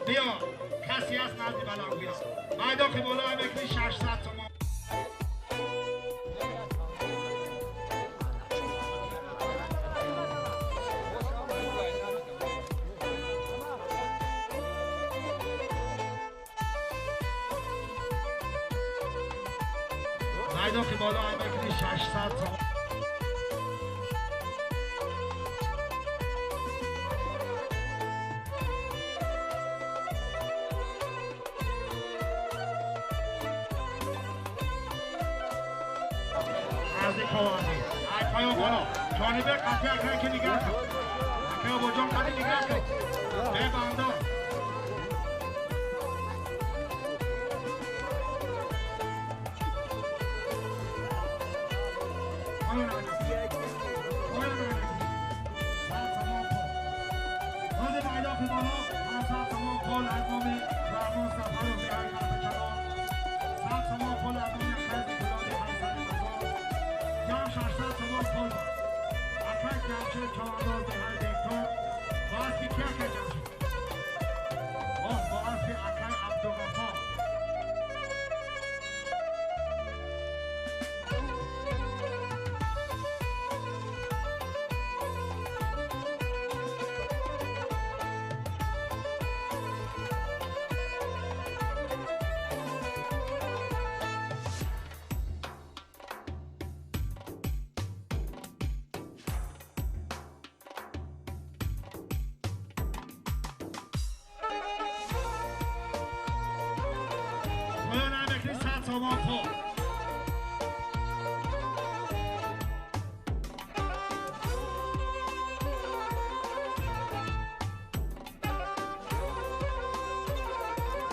Биё, касе ҳаст назди баландгӯя. Майдоқи боло мекунӣ 600 сомон. Майдоқи боло мекунӣ 600 сомон. جانبه قطعی اکنه که نگه کن اکنه با جان قطعی نگه کن به بنده سامان پول.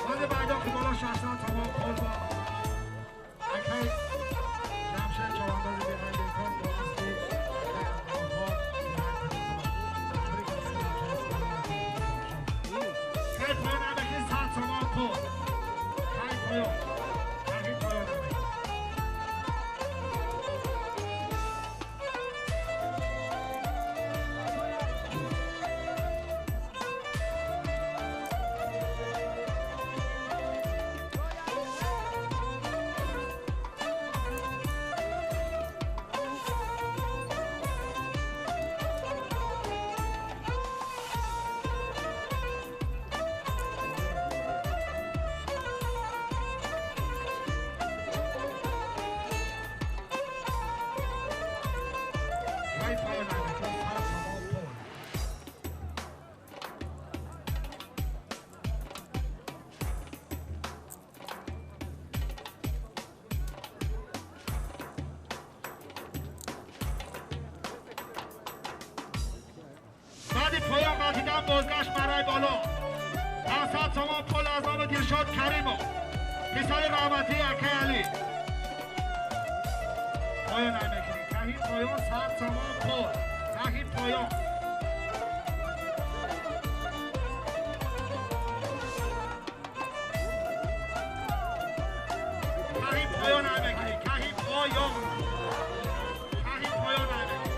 بعد بعدا که بالا 600 تومان پول با اکای جمشید چوانداز بهرنگ کن با اصلی خیلی پایان نمکی 100 تومان پول. خیلی پایان. پایان قطیدن بازگشت برای بالا 500 تومان پول از نام دلشاد کریمو پسر رحمتی اکه علی. پایان نمیکنی کهی پایان 100 تومان پول کهی پایان. کهی پایان نمیکنی کهی پایان کهی پایان نمیکنی.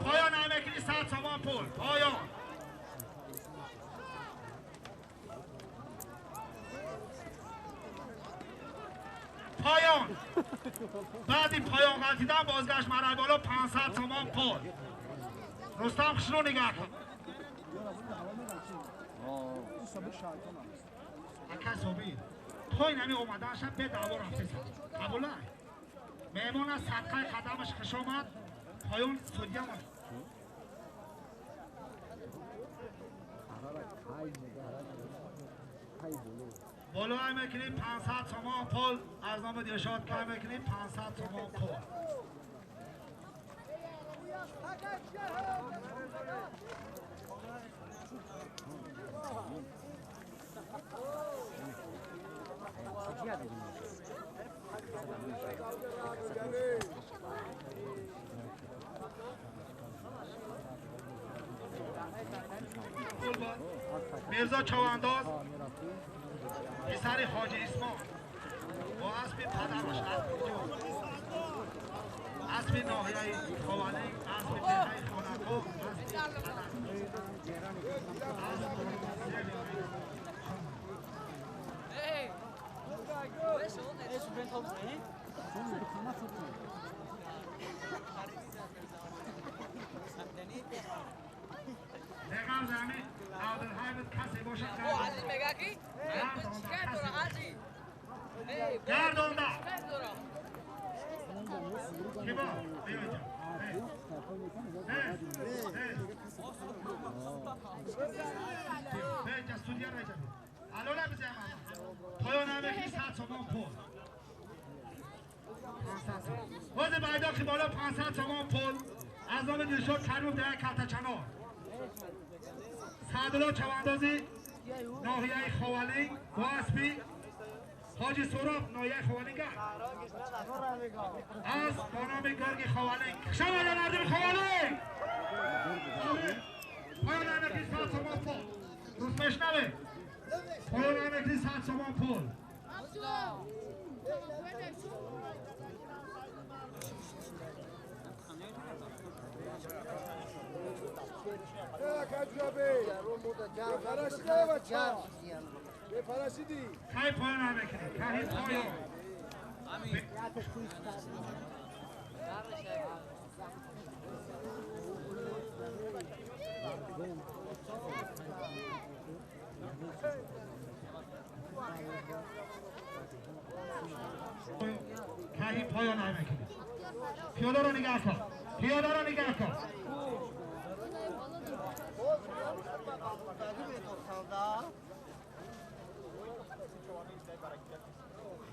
پایان نمیکنی 100 تومان پول. پایان. پایان. بعدی پایان غلطیدن بازگشت مرای بالا 500 تومان پول. رستم خوشرو نگاه کن. Ака Собир. То ин ҳами омаданша бе даъво рафтеса. Қабулай. Меҳмон аз садқаи қадамаш хуш омад. Поён судья ма. Болои мекунӣ 500 сомон пул аз номи Дилшод кай мекунӣ 500 сомон пул. Мирзо Чавандоз писари Ҳоҷи Исмон бо аспи падараш аспи ноҳияи Ховалинг, аспи деҳаи Хонакӯҳ, аспи падар. گردانده کی با؟ بیا اینجا. بیا اینجا سودیا را اینجا. الان بزنم. پایان همه 100 سومان پول. 500 سومان. باز بایداخی بالا 500 سومان پول. از نام دلشاد کریمов در کلته‌چنار. سعدالله چواندازی ناحیه خاولینگ با اسبی حاجی سوراب ناحیه خاولینگ از با نام گرگ خاولینگ. شما مردم خاولینگ پایان همگی 100 سومان پول. دوست بشنوه پایان همگی 100 سومان پول. کی پایان همکنی؟ کی پایان؟ کی پایان همکنی؟ پیاده رو نگه کن، پیاده رو نگه کن.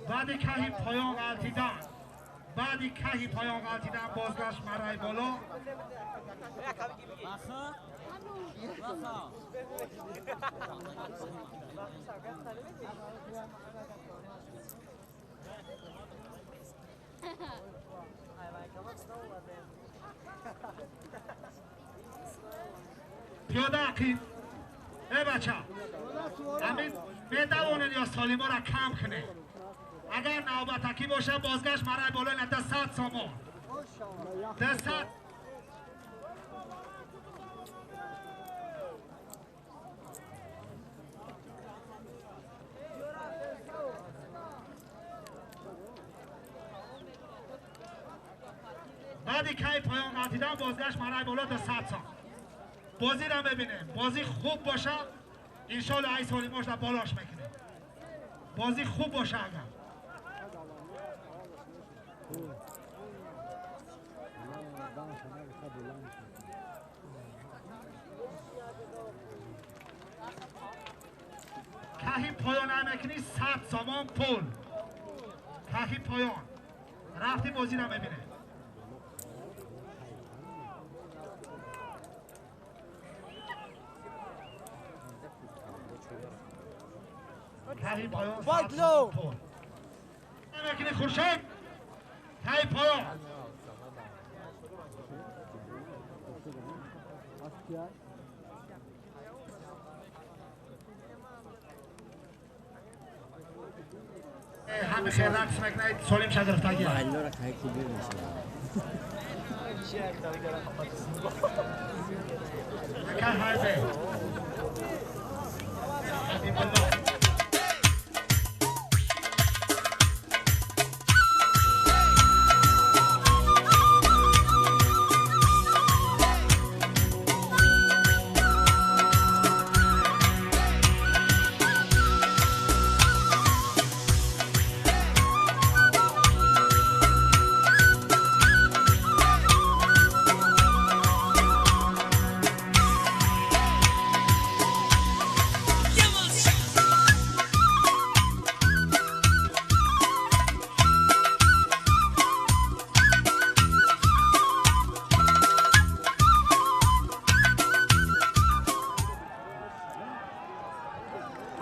بعد کهی پایان غلطیدن، بعد کهی پایان غلطیدن بازگشت مرای بالا. پیاده عقیب. ای بچه همین میتوانید یا سالیما را کم کنه. اگر نوبتکی باشه بازگشت مرای بالا نه 100 سامان. 100. بعدی کی پایان قطیدن بازگشت مرای بالا 100 سامان. بازی را ببینیم. بازی خوب باشه انشالله ای سالیماش را بالاش میکنه. بازی خوب باشه اگر کهی پایان نمیکنی 100 سامان پول. کهی پایان رفتی بازی را ببینه. کهی پایان 100 سامان پول نمیکنی خورشید. کهی پایان همه خیر رقص میکنید سالم شد رفتگی.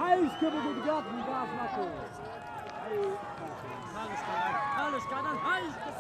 Хайш ки бугу дигар нигоҳ накун. Халиш кардан, хайш ки.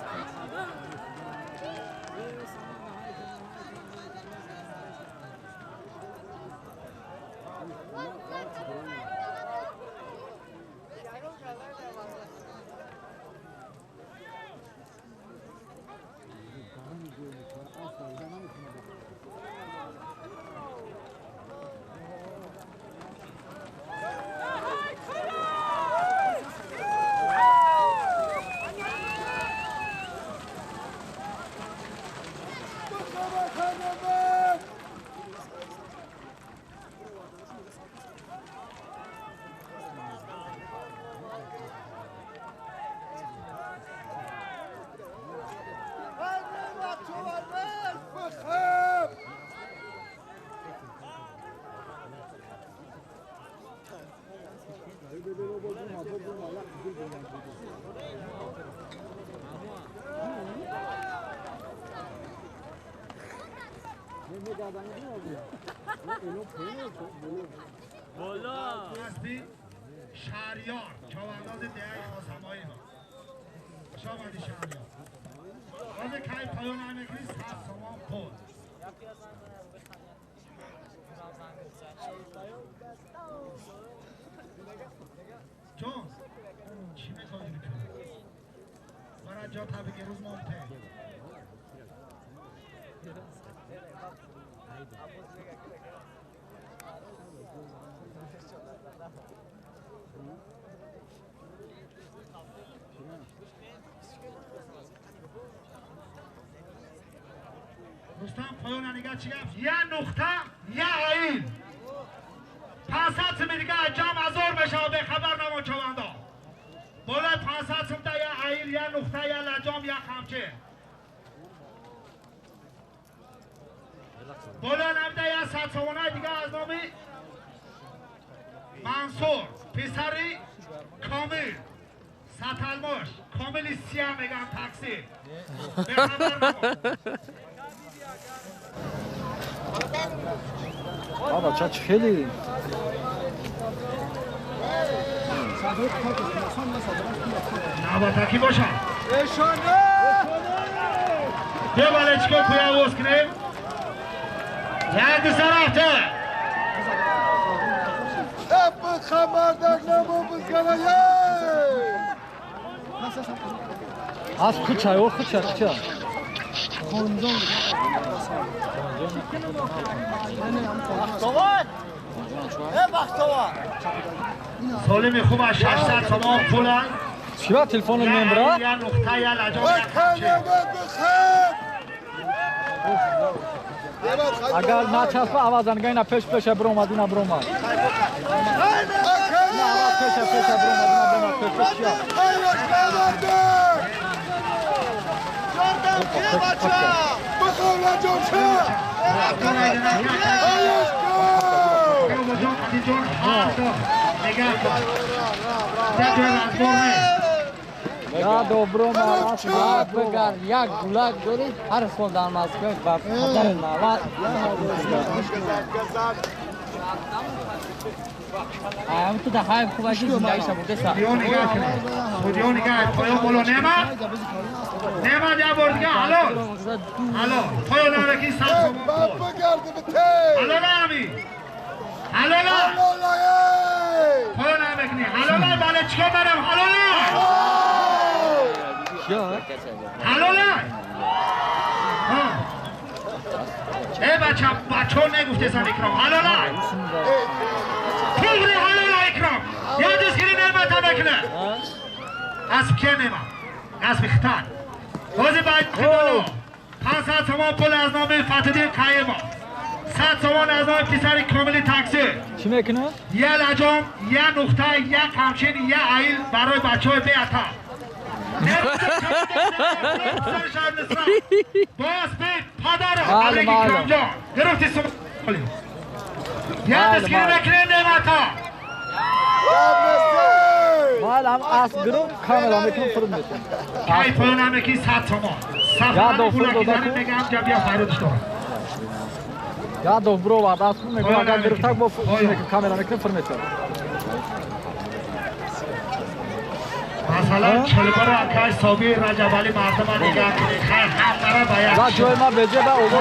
شهریار چاونداز دهی خاصمایی ما خوش آمدی شهریار. باز کی پایان نمی‌کنی 100 سومان پول. جون چی می‌خوای بکنی؟ برای جا تا بگی روز مونته. رستم پایان نگاه چی گفت؟ یه نقطه یه عین 500 سم دیگه جمع ازور بشه و به خبر نمون چوندا بالای 500 سم تا یه عین یه نقطه یه لجام یه خمچه بالا نمیده یه 100 سومانه دیگه از نام منصور پسری کامل ستلماش کامل سیاه میگم تاکسی به خبر نمون. بابا چه خیلی نواتکی باشه بیا بالا چیکار پوی آواز کنیم یک دو سه رفته از خودشه او خودشه خودشه سالم خوب از 600 تومان پولن چرا تلفن نمبر یه نقطه یه لجام اگر نچسب آواز انگای نه پیش پیش برومد اینا برومد نه آواز پیش پیش برومد اینا برومد پیش پیش چیا یا добро بگر یک گولک داری هر سال در مسکو با پدر نوات هم تو ده های خوب اگه زندگی شبوده سا خودیو نگاه پایان بالا نعمت نعمت یه بار دیگه حلال حلال پایان نمکی 100 تومان پول حلال همی حلال پایان نمکنی حلال بالا چیکار برم حلال حلال ای بچه بچه ها نگفته سن اکرام حلال تغری حلال اکرام یه دستگیری نعمت هم نکنه اسب که نعمت اسب خطر بازی باید بالا 500 تومان پول از نام فتح‌الدین قیمه 100 تومان از نام پسر کامل تاکسی چی میکنه؟ یه لجام یه نقطه یه قمچین یه عیل برای بچه های بیعتا باز به پدر علیکی کرام جان گرفتی سمالی یه دستگیری نکنه نعمت ها مال هم اسب گرفت کامل هم میکنم فرم میکنم کی پایان هم یکی 100 تومان سفر پولکی زنی میگم که بیا فریادش دارم یا دو برو وارد اسب میکنم اگر گرفت با کامل هم میکنم فرم میکنم. مثلا چلبر اکای صابیر رجب علی مردم نگاه کنی خیر هم داره باید لا جوی ما بجه با اوبا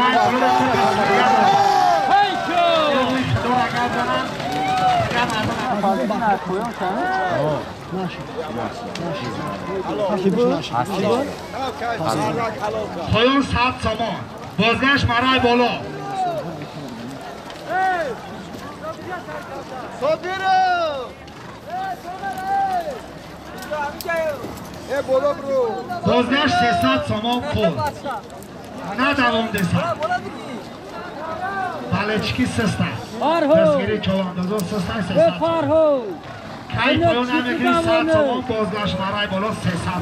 پایان 100 سامان بازگشت مرای بالا بازگشت 300 سامان پول نه دوام دسته بله چکی سسته دستگیری چواندازان سسته 300 کی پایان نمیکنی 100 سامان بازگشت مرای بالا 300 سامان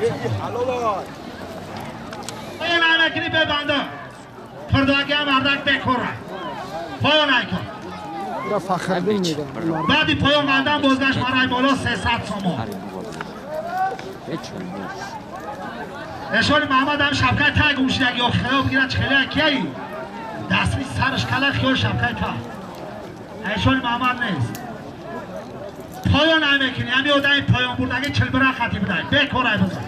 پایان نمیکنی ببنده پرداگی هم مردک بکره پایان نکن بعدی پایان بندن بازگشت مرای بالا 300 سامان اشان محمد هم شبکه تا گوشیدگی یا خیال بگیرد چخیلی کیایی دستی سرش کله خیال شبکه تا اشان محمد نیست پایان نمیکنی همی آدم پایان بردگی 40 خطی بدهی بکره بزن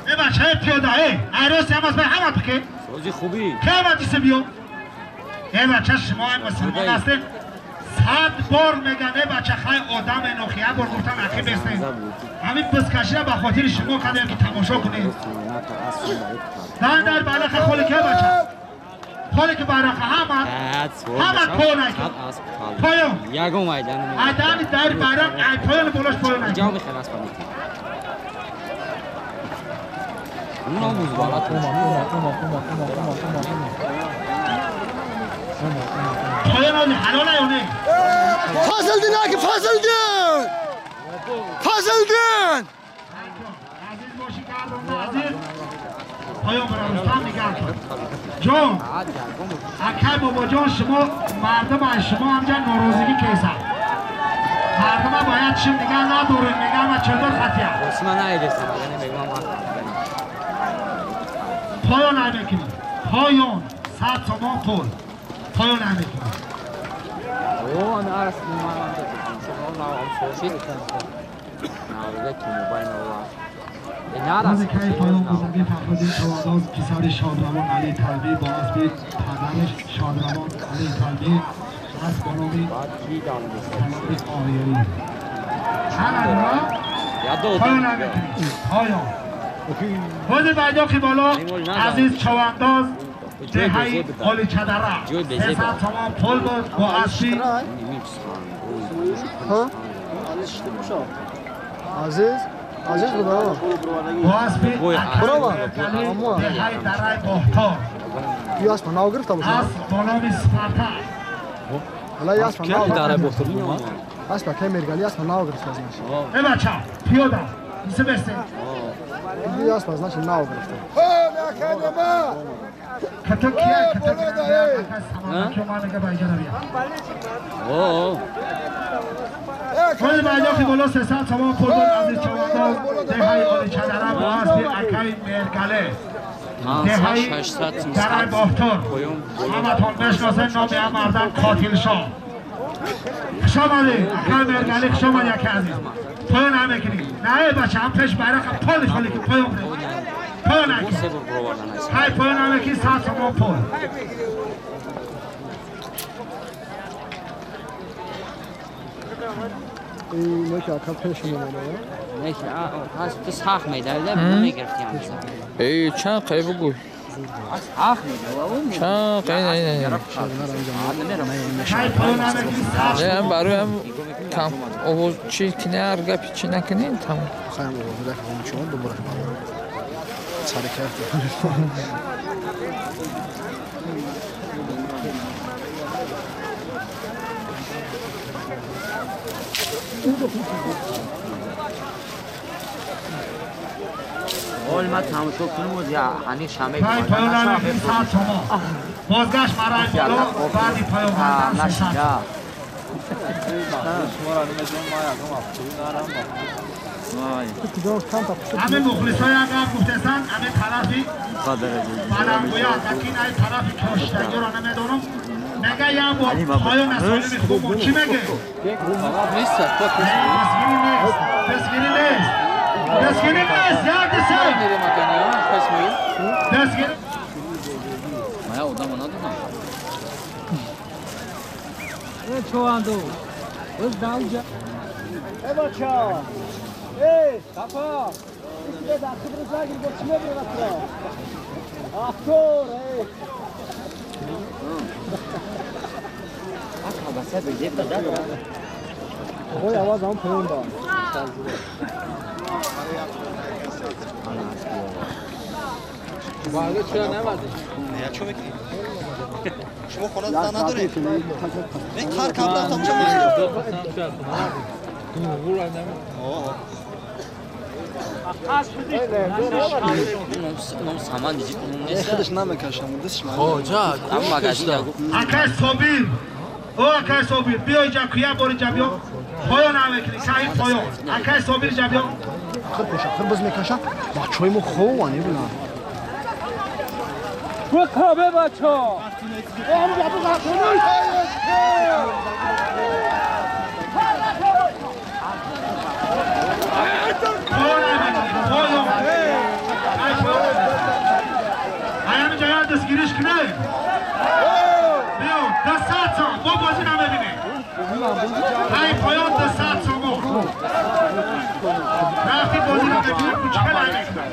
ای بچه پیاده ای عروسی هم از به همه بکن سازی خوبی که همه بیو ای بچه شما هم مسلمان هستین 100 بار میگن ای بچه خیلی آدم نخیه بار گفتن اخی بستین همین بسکشی را به خاطر شما کردیم که تماشا کنید نه در بلخ خالی که بچه خالی که برخ همه همه پایان نکن پایان یگم ایدن ایدن در برق پایان بالاش پایان نکن جا میخوام اسب میتیم اونم بوز بالا تو پایان حلال ایونه فضل دین اکی فضل دین فضل دین عزیز باشی گردونده عزیز پایان برای رستم نگه کن جان اکی بابا جان شما مردم از شما همجا ناراضگی کیسن مردم باید چیم نگه نداریم نگه من چندار خطیه من نایدستم اگه نمیگم پایان نمیکنی پایان 100 تومان پول پایان نمیکنی او انا عارف ما روز که پایان بزرگی فخرالدین چوانداز پسر شادروان علی طلبی با اسب پدرش شادروان علی طلبی از با نام آریایی پایان نمیکنی پایان روز بعدی بالا عزیز چوانداز دهی آلی چدره 300 تومان پول بود با اسبی عزیز عزیز بود با اسبی دهی دره باختار یه اسب ناو گرفته باشه اسب با نام سپرتر حالا یه اسب ناو دره باختار بود اسب که میرگلی اسب ناو گرفته از ای بچه پیاده ایسه بسته یه اسب از نشه ناو گرفته کتا کیه کتا کیه سمانکی ما میگه با اینجا بیا خیلی بعدی بالا 300 تومان پول بود عزیز چوانداز دهی آلی چدره با اسب اکای مرگله دهی دره باختار همتون بشناسه نام هم مردم قاتل شاه خوش آمدید اکای مرگله خوش آمدید یکی عزیز پایان نمیکنی نه بچه هم پیش برق پول خالی که پایان کنی پایان نکنی های پایان نمیکنی 100 تومان پول این که اکل پیش میمونه نه که هست سخت میدالده میگرفتیم ای چند قی بگو سخت میده چند قی نه نه نه هم برای هم کم او چی کنه هر گپی چی نکنیم تمام خواهم او ده هم چون دوباره سر کرد اول ما تماشا کنیم یا هنی شمه پایان نمیکنی 100 تومان بازگشت مرای بالا بعدی پایان بندن 300 همه مخلص های اگر گفتستن همه طرفی Баландгӯя такин ай тарафи коштагиро намедонам. Мега як бор поён асолими хуб чӣ меге? Нест. Дастгирӣ нест. Дастгирӣ нест. Дастгирӣ нест. Як ду се. Дастгирӣ. Мая одама надодам. Чуванду. Боз давҷа. Эй бача. Эй, папа. Исме дар хибр загир бо чӣ мебирад туро? Автор, эй. Ой, аваз ҳам поён дор. Бале, чаро навардӣ? Не, чӣ мекунӣ? Шумо хона зан надоред? Не, қар кам рафтам чӣ мекунӣ? Худаш намекашам, дастш ман. Хоҷа, акай Собир. О акай Собир, биё инҷа куя бор инҷа биё. Поён намекунӣ, саҳи поён. Акай Собир инҷа биё. Хир пеша, хир боз мекаша. Бачаҳои мо хован, ибна. Бихобе бача. Поён намекунӣ, поён. Ай поён. Ай ҳаминҷа як дастгириш кунӣ. Биё, 200 сом, бо бозӣ намебинӣ. Ай поён 200 сом. Рафти бозӣ намебинӣ, кучка намекунӣ.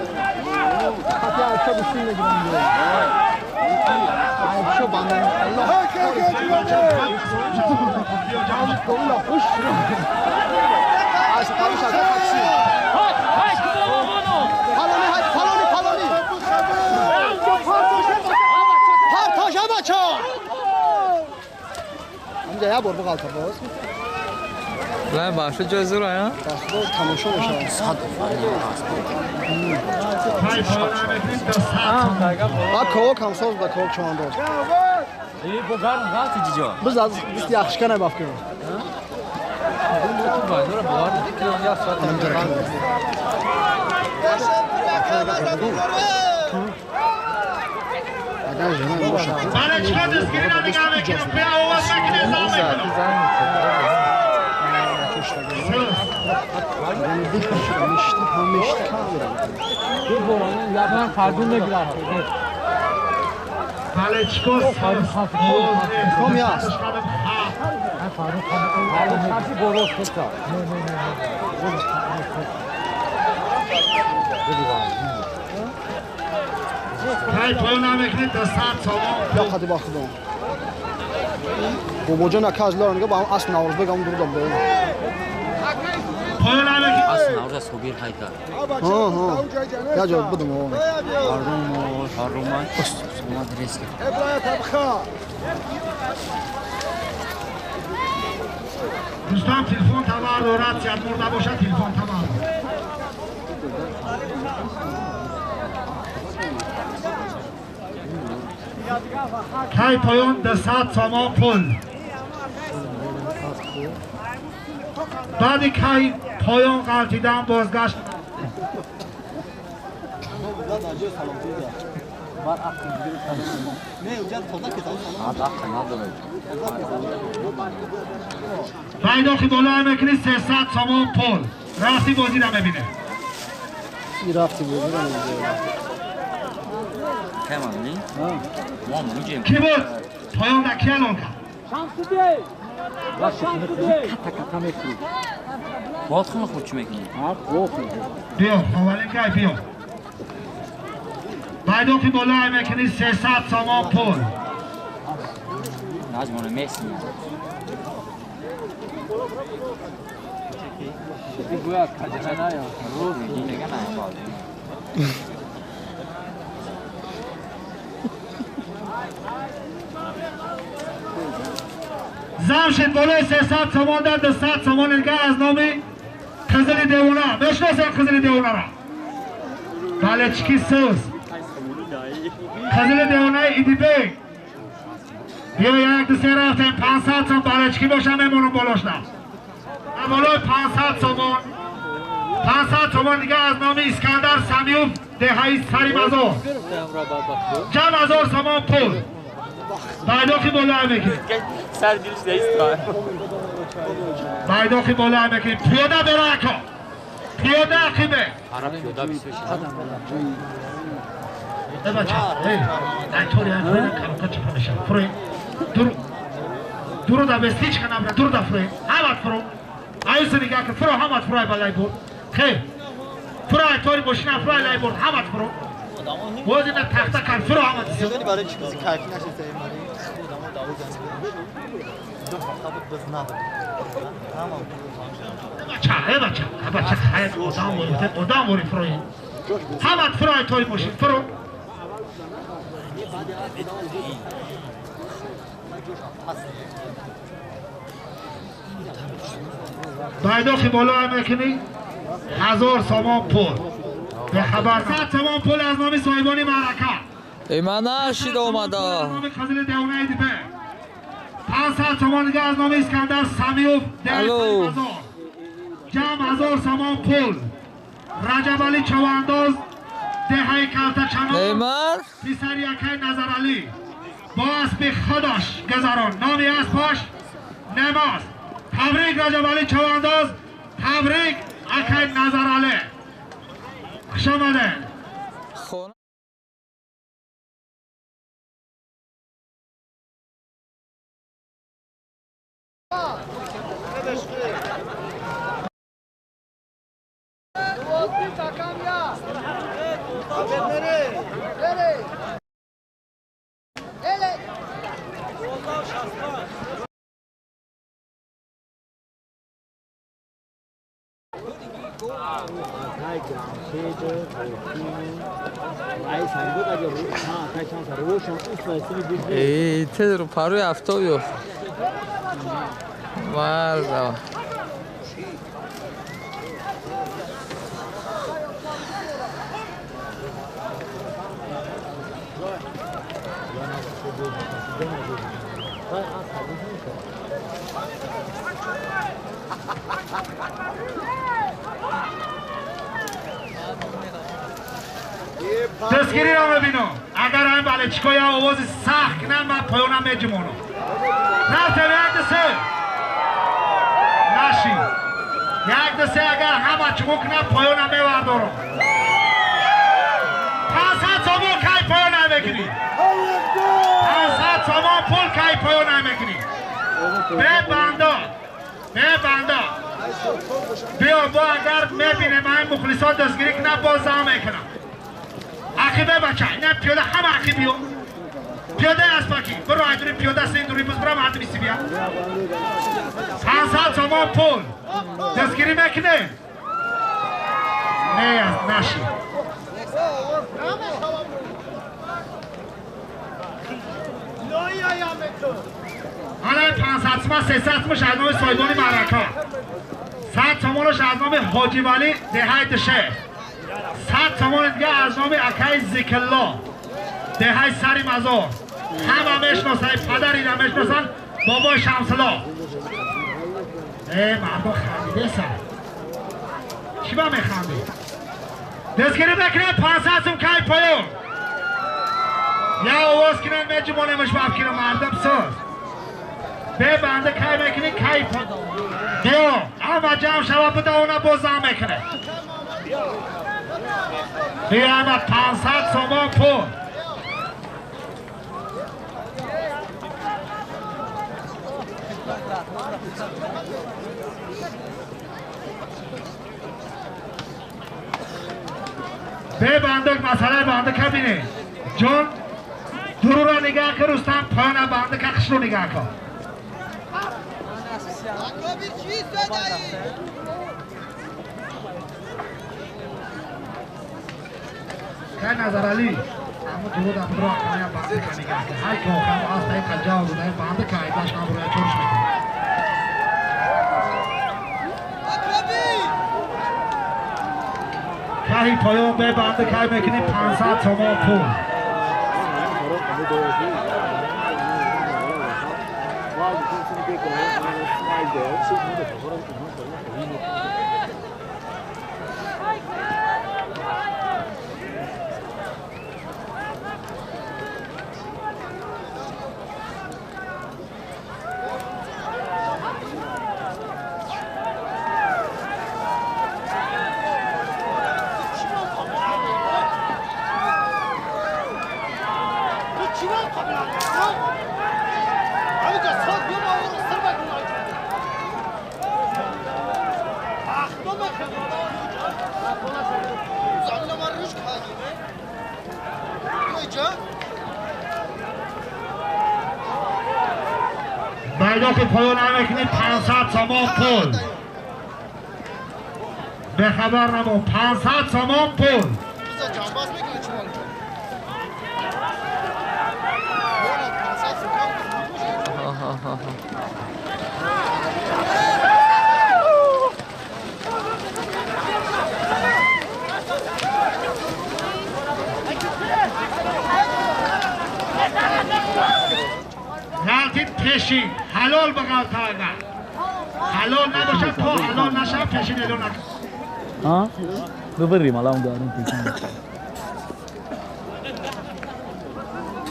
Я бор буғалта боз. Лай башы ҷозура, я? Тамошо мешавад. Ай поён намекунӣ, 200 сом. Ба ковок ҳам соз ба ковок чувандоз. Biz az biz yaxşı kana baf кунем. Агар жена бошад. Бале, чикор дастгирӣ нигоҳ мекунам? Бия овоз мекунӣ, зам мекунам. Бале, чикор Ком яст. Кай поён намекунӣ, 200 сомон. Я қади ба худо. Бобоҷон ака аз лора нига ба асп Наврӯзбек ҳам дурда бо. Поён намекунӣ. Асп Наврӯз Собир ҳайка. Ҳа, ҳа. Я ҷо будам о. Ҳаруман, ҳаруман. Дӯстон, телефон табар дорад, сият мурда бошад, телефон табар. Кай поён 200 сомон пул. Баъди кай поён ғалтидан бозгашт. Байдоқи болоя мекунӣ, 300 сомон пул. Рафти бозиро мебинем. Рафти бозиро мебинем. Ки буд? Поён да кия лон кард? Биё, аввалин кай биё. Байдоқи болоя мекунӣ, 300 сомон пул. Зам шид болои 300 сомон дар 200 сомон дига аз номи Қизили девона. Мешиносед Қизили девонаро? Бале, чики сӯз. Қизили девонаи Идибек. Биё, як ду се рафтем, 500 сом балечки боша мемонам болошда. Болои 500 сомон. 500 сомон дига аз номи Искандар Самиёв деҳаи сари мазор. Ҷамъ 1000 сомон пул. Байдоқи боло мекунем. Байдоқи боло мекунем. Пиёда бера ака. Пиёда ақибе. Бача, эй, айтори айфрен карока чапа мешавад. Фурӯ. Дур. Дур да бестич канабра, дур да фурӯ. Ҳамат фурӯ. Аюсу нигоҳ кун, фурӯ ҳамат фурӯ балай бур. Хейр. Фурӯ айтори мошина фурӯ лай бур, ҳамат фурӯ. Боз ина тахта кар фурӯ ҳамат. Барои чӣ кизи кайфӣ нашиста ин мари? Одамо даво зан. Ду ҳафта буд биз набуд. Ҳама. Бача, эй бача, бача, хайр одам вори, одам вори фурӯ. Ҳамат фурӯ айтори мошин, фурӯ. Байдоқи боло мекунӣ 1000 сомон пул. Бехабар 100 сомон пул аз номи соҳибони маърака. Эй ман нашид омада. Номи Қазили Девонаи Дибе. 500 сомон дига аз номи Искандар Самиёв деҳаи Базор. Ҷамъ 1000 сомон пул. Раҷабалӣ Чавандоз деҳаи Калтачанор. Писари акай Назаралӣ бо аспи худаш гузарон. Номи аспаш Намоз. Табрик Раҷабалӣ Чавандоз, табрик акай Назаралӣ. Хуш омадед. Эй, тедро парои афтоб ёфт. Марзава. Дастгириро мебинам. Агар ҳамин балечикоя овози сахт кунанд, ман поёнам меҷумонам. Рафтем 1 2 3. Наши. 1 2 3 агар ҳама чумо кунанд, поёнам мевардорам. 500 сомон кай поёнам мекунӣ? 500 сомон пул кай поёнам мекунӣ? Бе банда. Бе банда. Биё бо агар мебинем ҳамин мухлисон дастгирӣ кунанд, боз зам мекунам. Ақибе бача, ина пиёда ҳама ақиб биё. Пиёда аспаки, биро айдури пиёда сен дури буз бира мардуми сибия. 500 сомон пул. Дастгирӣ мекунем? Не, наши. Ҳала 500 сомон, 300 сомон аз номи соҳибони маърака. 100 сомонаш аз номи Ҳоҷивалӣ деҳаи Душев. 100 сомон дига аз номи акаи Зикилло деҳаи Сари Мазор. Ҳама мешиносанд, падарина мешиносанд, бобои Шамсулло. Э, мардум хандидесанд. Чӣ ба механдӣ? Дастгирӣ мекунем 500 сум кай поён. Я овоз кунанд меҷумонемаш бафкина мардум соз. Бе банда кай мекунӣ кай поён. Биё, ҳама ҷамъ шава бидавона боз зам мекунем. Биё 500 сомон пул. Бе бандак масъалаи бандака бинед. Ҷон дурура нигаҳ кун, Рустам поёна бандака хушрӯ нигаҳ кун. Кай Назаралӣ аммо дуруд амро акая бандака нигаҳ кун. Ҳар ки охам аст ай қаҷав буда бандака айбаш амро чорш мекунад. Каҳи поён бе банда кай мекунӣ 500 сомон пул. که پایان نمیکنیم 500 سامان پول به خبر نمون 500 سامان پول پیشین حلال بغل تا حلال نباشه تا حلال نشه پیشین اعلان نکن. ها ببریم الان داریم پیشین.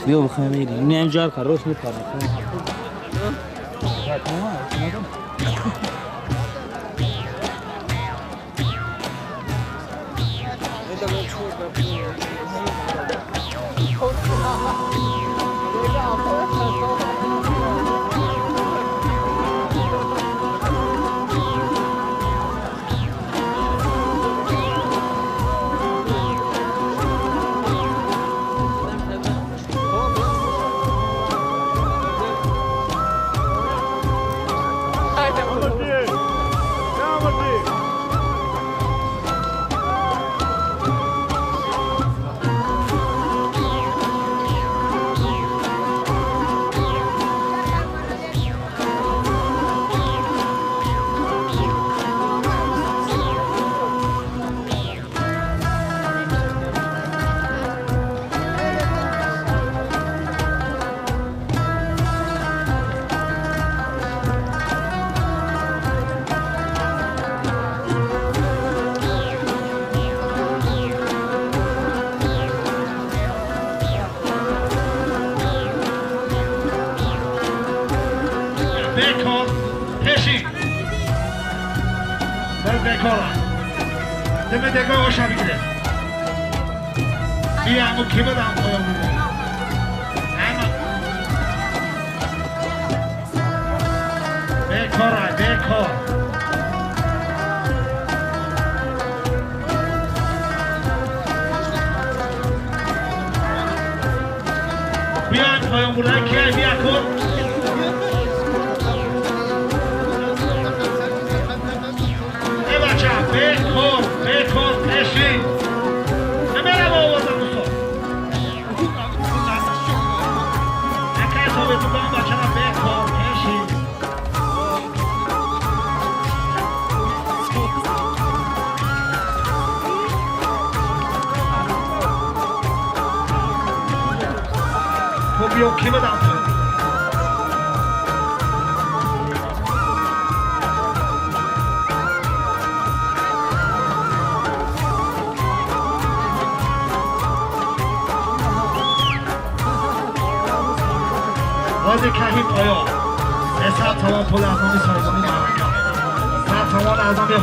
بیا بخوام میریم. نه اینجا کاروش میپره.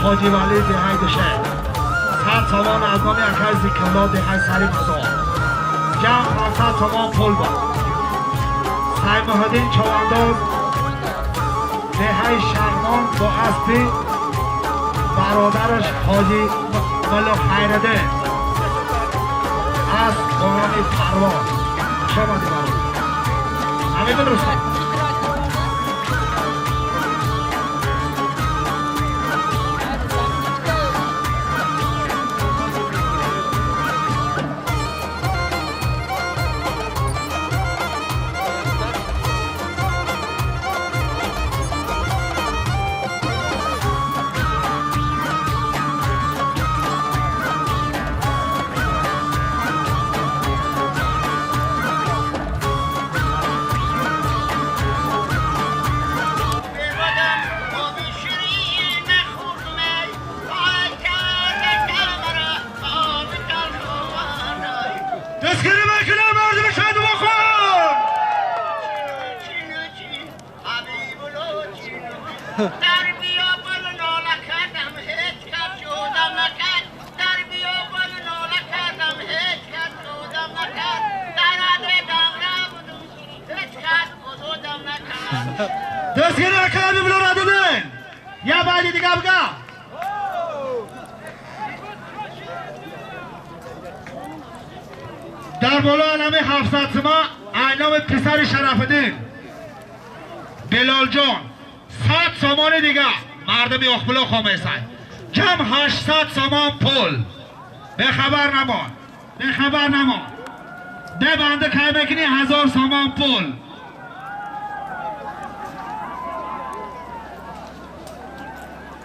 حاجی ولی دهی دشه 100 تومان از نام اکای زکلا دهی سری مزار جمع 500 تومان پول با سعی محدین چوانداز دهی شرمان با اسبی برادرش حاجی ملا خیرده از با نام پرواز شما دی برادر همه بدرستم. Дастгири акай Бибилора дидин. Я байди дига бга. Дар боло алами 700 сима айноми писари Шарафиддин Билолҷон 100 сомони дига мардуми Охбулоқ хомесай. Ҷамъ 800 сомон пул. Бехабар намон. Бехабар намон. Де банде кай мекунӣ 1000 сомон пул.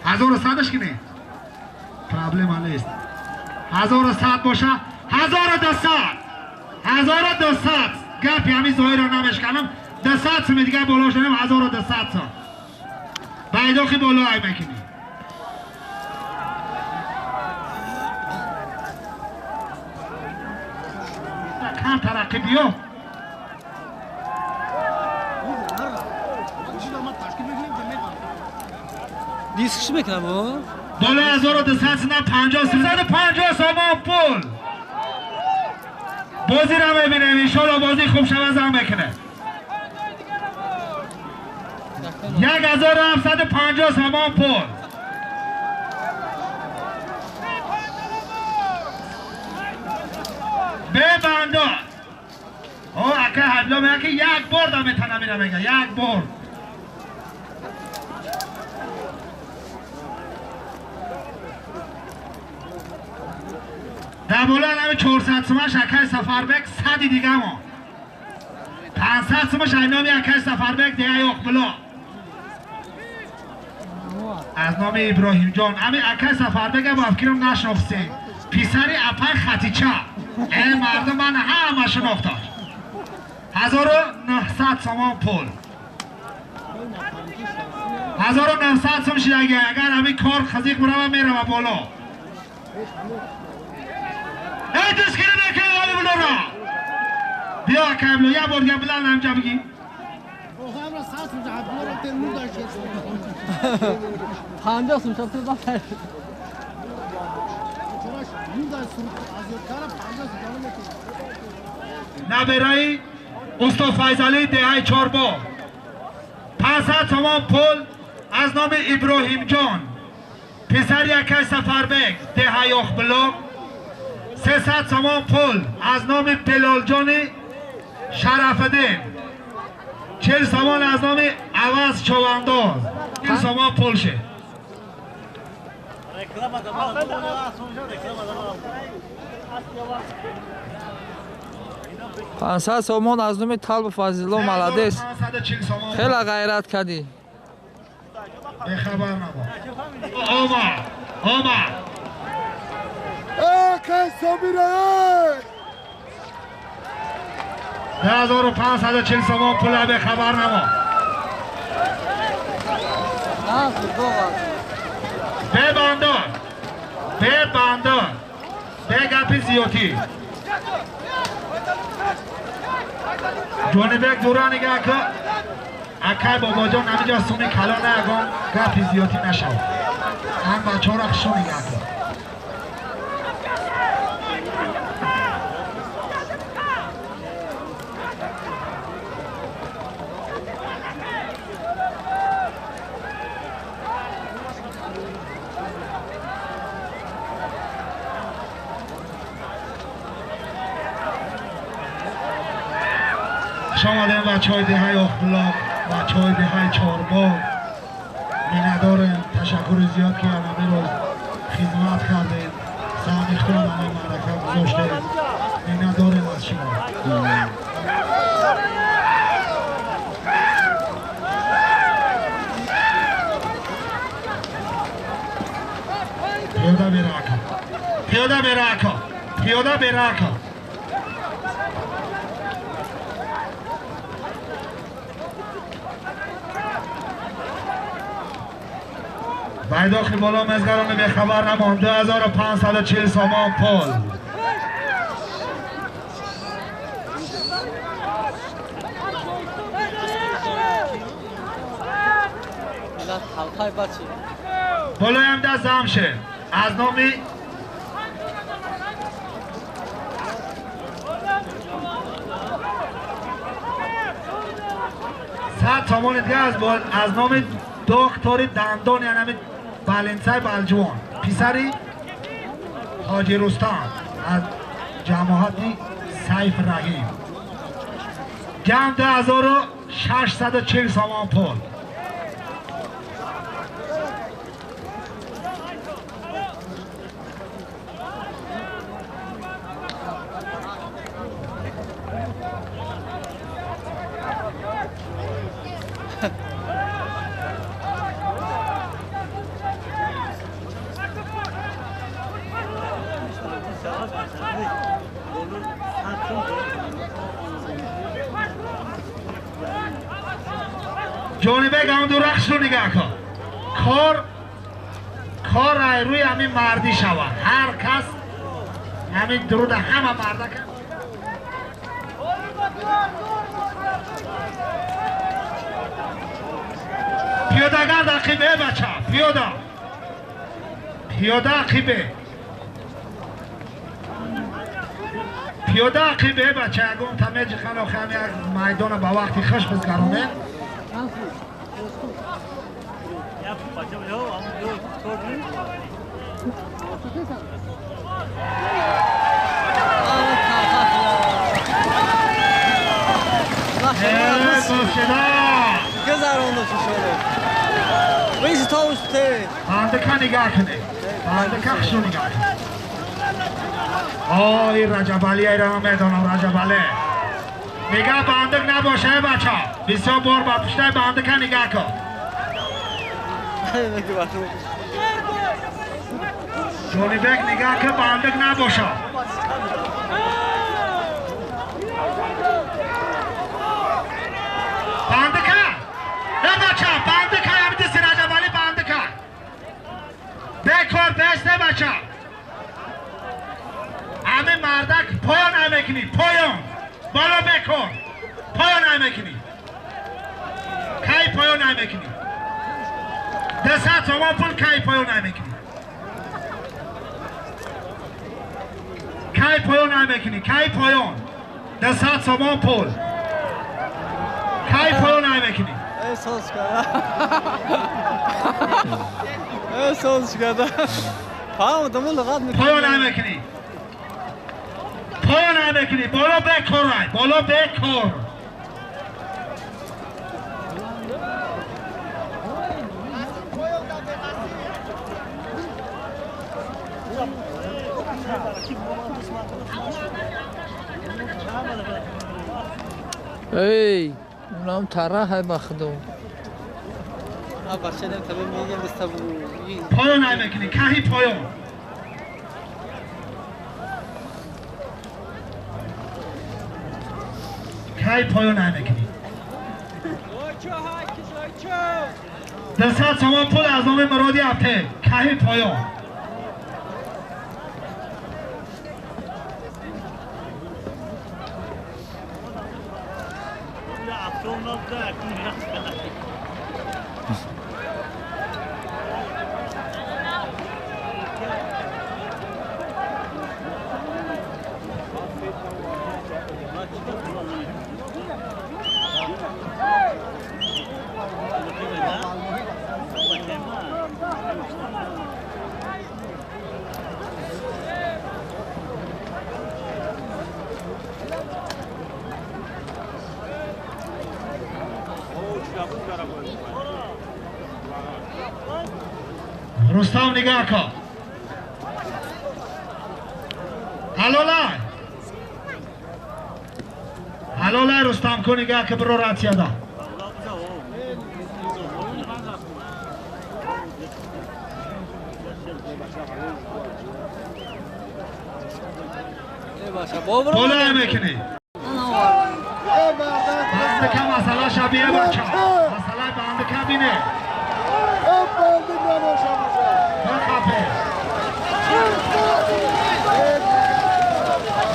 1100 ки не? Проблема нест. 1100 боша 1200. 1200. Гапи ҳамин зоҳирро намешканам. 200 суми дига боло шудем 1200 сом. Байдоқи боло ай мекунӣ. Кам тараққӣ биё. Дискш мекунам о? Боло 1200 сина 50 350 сомон пул. Бозиро мебинем, иншоалло бозӣ хуб шава зам мекунад. 1750 сомон пул. Бебандо. О, ака ҳабло мега ки як бор да метанам ина мега, як бор. Дар боло ҳами 400 сомаш акай Сафарбек 100 дига мо. 500 сомаш айноми акай Сафарбек деҳаи Оқбулоқ. Аз номи Иброҳимҷон. Ҳами акай Сафарбека ба фикрам нашнохтем. Писари апай Хатича. Э мардум ман ҳама шинохташ. 1900 сомон пул. 1900 сом шидаги. Агар ҳамин кор хазиқ бурава мерава боло. Эй дастгирӣ мекунед Ҳабибуллоро. Биё акай Ҳабибулло, як бор дига биланд ҳамҷа бигӣ. 50 сум шаб ту набераи устод Файзалӣ деҳаи Чорбоғ 500 сомон пул аз номи Иброҳимҷон писари акай Сафарбек деҳаи Охбулоқ 300 сомон пул аз номи Билолҷони Шарафиддин 40 сомон аз номи Аваз Човандоз 40 сомон пул шид. 500 сомон аз номи Талб Фазило маладес. Хеле ғайрат кардӣ. Бехабар набош. Омад, омад. Э, Собира! 2540 сомон пул бехабар набош. Бебандор, бебандор, бе гапи зиёдӣ. Ҷонибек дура нигаҳ кун. Акай бобоҷон ҳаминҷо суми калон ягон гапи зиёдӣ нашавад. Ҳам бачаҳоро хушо нигаҳ кун. Шомадем бачаҳои деҳаи Охбулоқ, бачаҳои деҳаи Чорбоғ. Миннатдорем, ташаккури зиёд ки ҳамин рӯз хизмат кардем, саҳми худро дар ин маърака гузоштем. Миннатдорем аз шумо. Пиёда бера ака, пиёда бера ака, пиёда бера ака. Байдоқи боло мезгарони бехабар намон. 2540 сомон пул. Болоям даст зам шед. Аз номи 100 сомон дига аз номи доктори дандон, яъне баленсай балҷувон, писари ҳоҷи Рустам аз ҷамоати Сайф Раҳим. Ҷамъ 2640 сомон пул. ҷонибек ҳамду рақсро нигаҳ кун. Кор рӯи ҳамин мардӣ шавад. Ҳар кас ҳамин дуруда ҳама марда кард. Пиёдагард ақибе бача, пиёда. Пиёда ақибе. Пиёда ақибе бача, ягон тамеҷи ханохи ҳами як майдона ба вақти хуш бизгаронед. Бандика нигаҳ кунед, бандика хушу нигаҳ кунед. Ой, Раҷабалӣ, айра ман медонам, Раҷабалӣ. Мега бандик набоша, бача. Бисёр бор ба пуштаи бандика нигаҳ кун. Ҷонибек нигаҳ кун, бандик набоша. Бандика! Э бача, бандика, ҳамиди Раҷабалӣ бандика. Бекор бесте бача. Ҳамин мардак поён намекунӣ, поён. Боло бекор. Поён намекунӣ. Кай поён намекунӣ? 200 сомон пул кай поён намекунӣ? Кай поён намекунӣ? Кай поён? 200 сомон пул. Кай поён намекунӣ? Эҳсос кардам. Эҳсос кардам. Фаҳмидам, луғат мекунӣ. Поён намекунӣ. Поён намекунӣ. Боло бекор, боло бекор. Эй, унам тараҳ ба худо. Поён намекунӣ, каҳи поён. Кай поён намекунӣ? 200 сомон пул аз номи Муроди Апте. Каҳи поён. Рустам нигаҳ кун. Ҳалолай. Ҳалолай Рустам кун нигаҳ ки биро ратсияда. Боло мекунӣ. Бандика масъала шабие бача. Масъалаи бандика бине.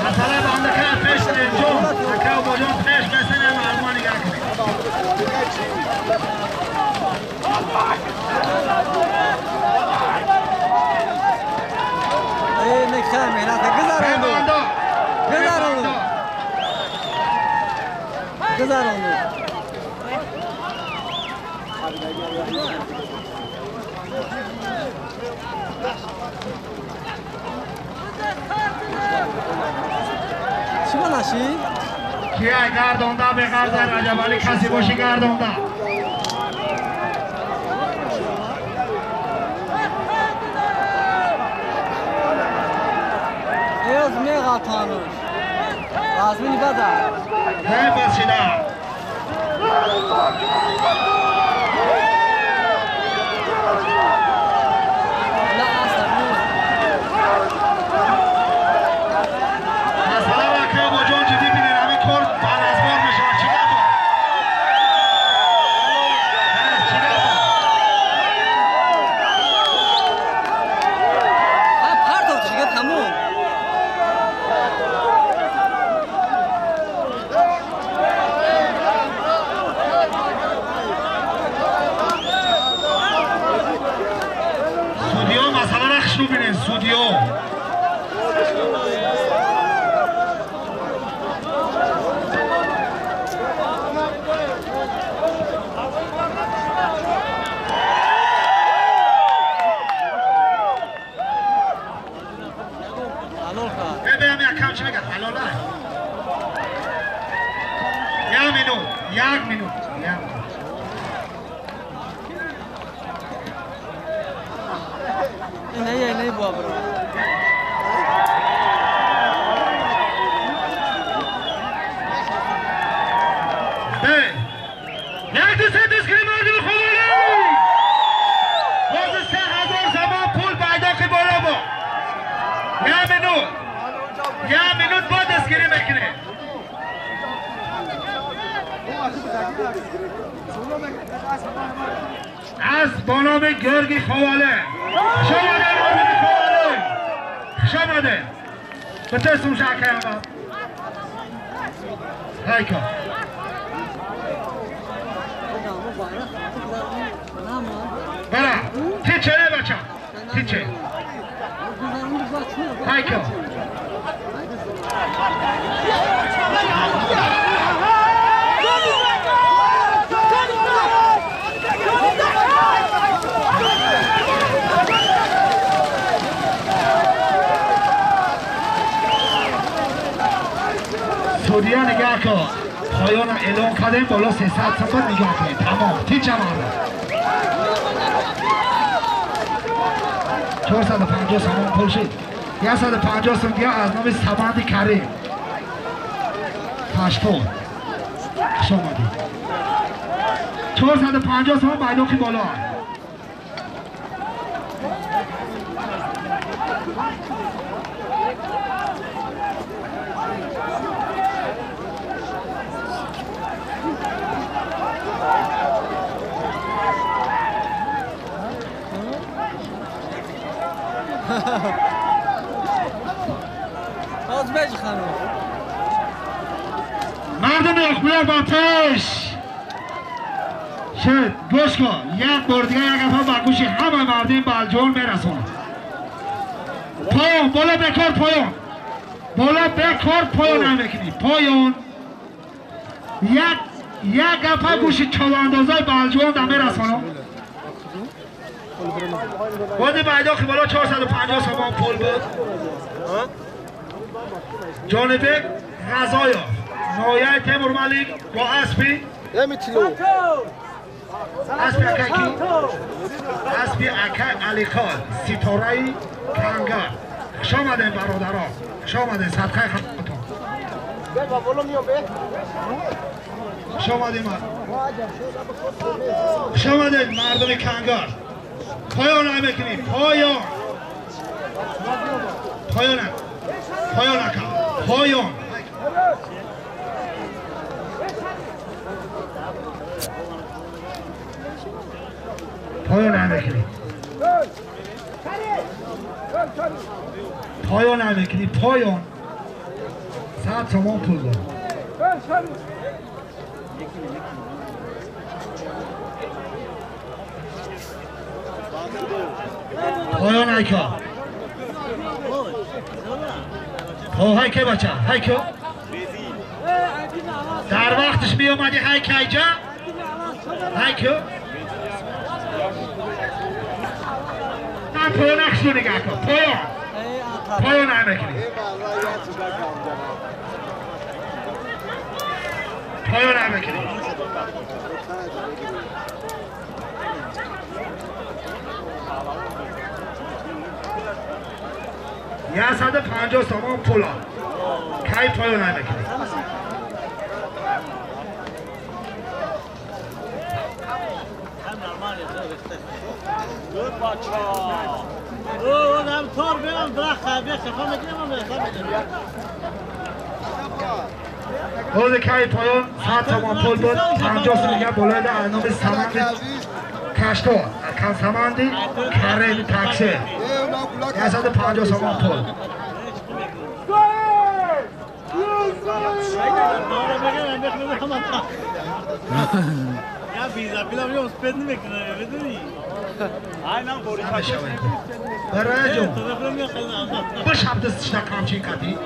Масъалаи бандика пеш ҷон, ака бобоҷон пеш бесене мардума нигаҳ кунед. Гузаронду. چی بلاشی؟ کیه گردونده به گردن رجب علی کسی باشی گردونده ایوز میغاتانوش لازمی بده هی بسیده نه اصلا مثلا اکرام با جان جدی بینین همین کار بلزبار میشه چی نبا؟ چی نبا؟ پرتاب دیگه تموم سودیو مثلا رخش رو بینین سودیو یک minute نه نه بابا یک دو سه دستگیری مردم خواهی باز 3000 زمان پول بایداقی بالا با یک minute یک minute با دستگیری میکنه از با نام گرگی خواله خوش آمده مردم خواله خوش آمده به تستون شکر هم هایکا برا تیچه بچه تیچه هایکا سودیا نگاه کن پایان اعلام کردیم بالا 300 سفر نگاه کنیم تمام تیچه مردم 450 سامان پول شد 150 سوم از نام سبند کریم پشتون خوش آمدید 450 سامان بایداقی بالا باز بج خانم مردم اخبار با پیش شد گوش کن یک بار دیگه یک نفر با گوشی همه مردم بلجون میرسونم پایان بالا بکار پایان بالا بکار پایان نمیکنی پایان یک نفر گوشی چالاندازای بلجون در میرسونم بازی بایداقی بالا 450 سامان پول بود جانبک غذایا نایه تیمور ملک با اسبی اسبی اکاکی اسبی اکا علی خان ستاره کنگر خوش آمدین برادران خوش آمدین صدقه خدمتتون خوش آمدین خوش آمدین مردم کنگر پایان نمیکنیم پایان پایان پایان نکن پایان پایان نمیکنیم پایان نمیکنیم پایان 100 تومان پول دارم پایان ایکا های که بچه های که در وقتش می اومدی های که ایجا های که Бозам поён нақшу нигоҳ кун. Поён. Поён намекунӣ. Поён намекунӣ. 150 сомон пула. Кай поён намекунӣ. روز کی پایان 100 تومان پول بود 50 دیگه بالای در نام سمند کشتا کن سمندی کریم تاکسی 150 تومان پول. برای جون بشم دستش کامچین کردی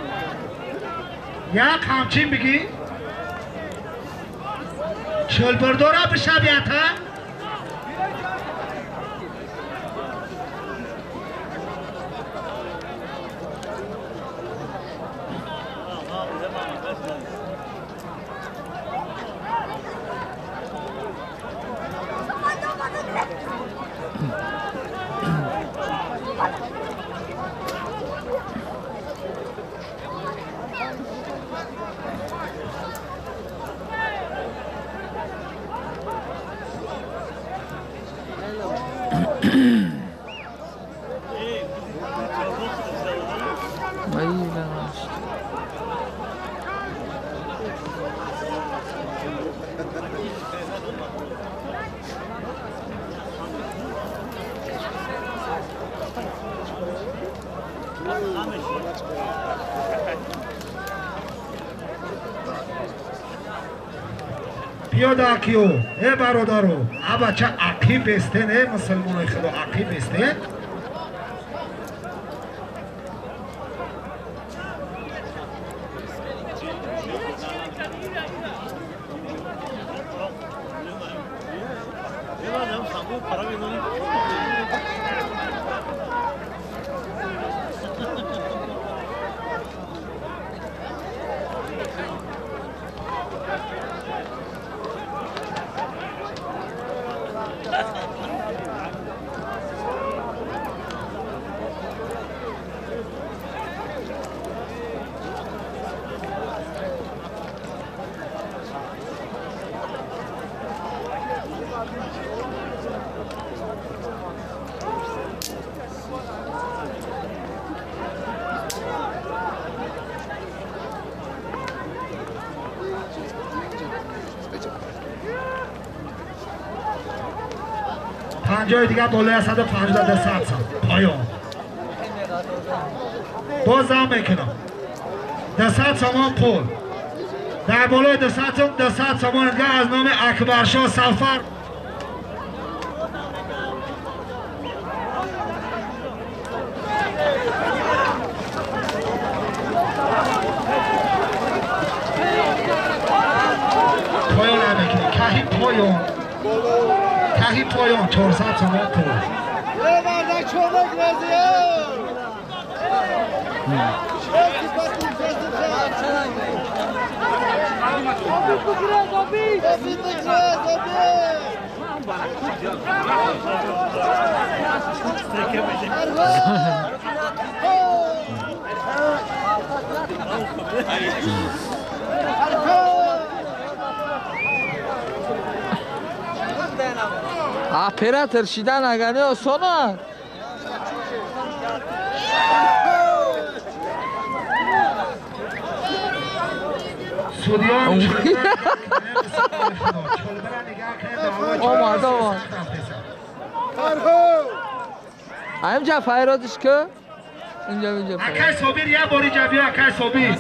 یا کامچین بگی چل بردارا بشم یا تا پیاده کیو ای برادرو ابا چه عقیب استن ای مسلمانای خدا عقیب استن پنجاه دیگه بالای 150 در 100 پایان بازم میکنم در 100 سامان پول در بالای در 100 سامان دیگه از نام اکبرشاه سفر پایان نمیکنی کهی پایان تهی پایان 400 تومان پول. Оператор шидан агар не осон аст. Судиён омад омад. Инҷа файродиш ки? Инҷа инҷа. Акай Собир як бор инҷа биё акай Собир.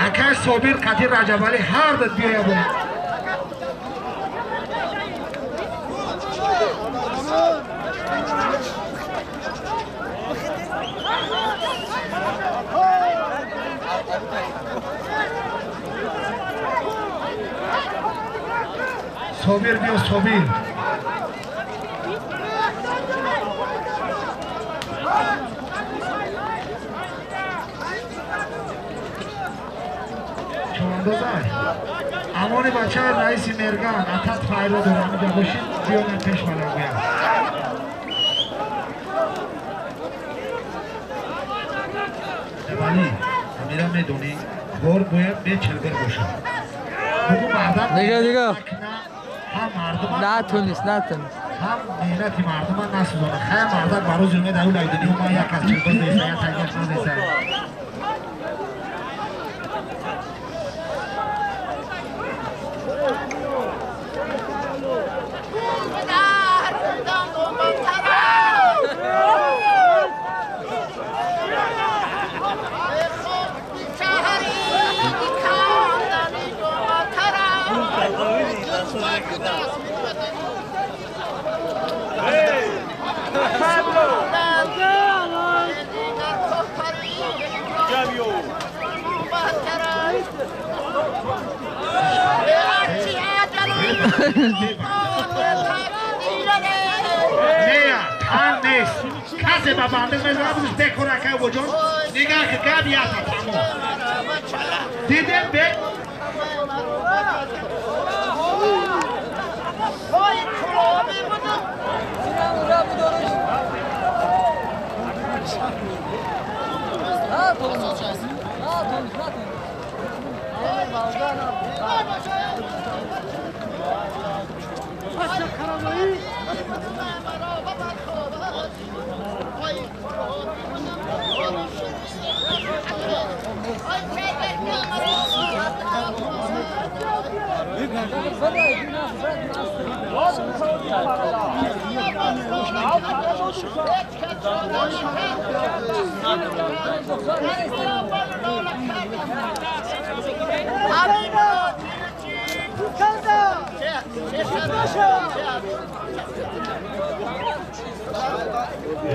Акай Собир қати Раҷабалӣ ҳар дад биё як бор. Собир биё Собир. чавандозай. Амони бача раиси Мерган атат файро дорам инҷа бошид, биёнем пеш балангӯям. Вали, амира медонӣ, кор бояд бечилбир бошад. Бугу мардам Дига. ҳам мардума Натунист, натунист. Ҳам меҳнати мардума насӯзона. Хай мардак ба рӯзи умед аю лайдинӣ ма як аз чилбир неста, як тангаш надеста. Не, тан нест. Касе ба банде мезанад, бузиш бекора кай боҷон. Нигаҳ ки гап ята тамом. Дидем бе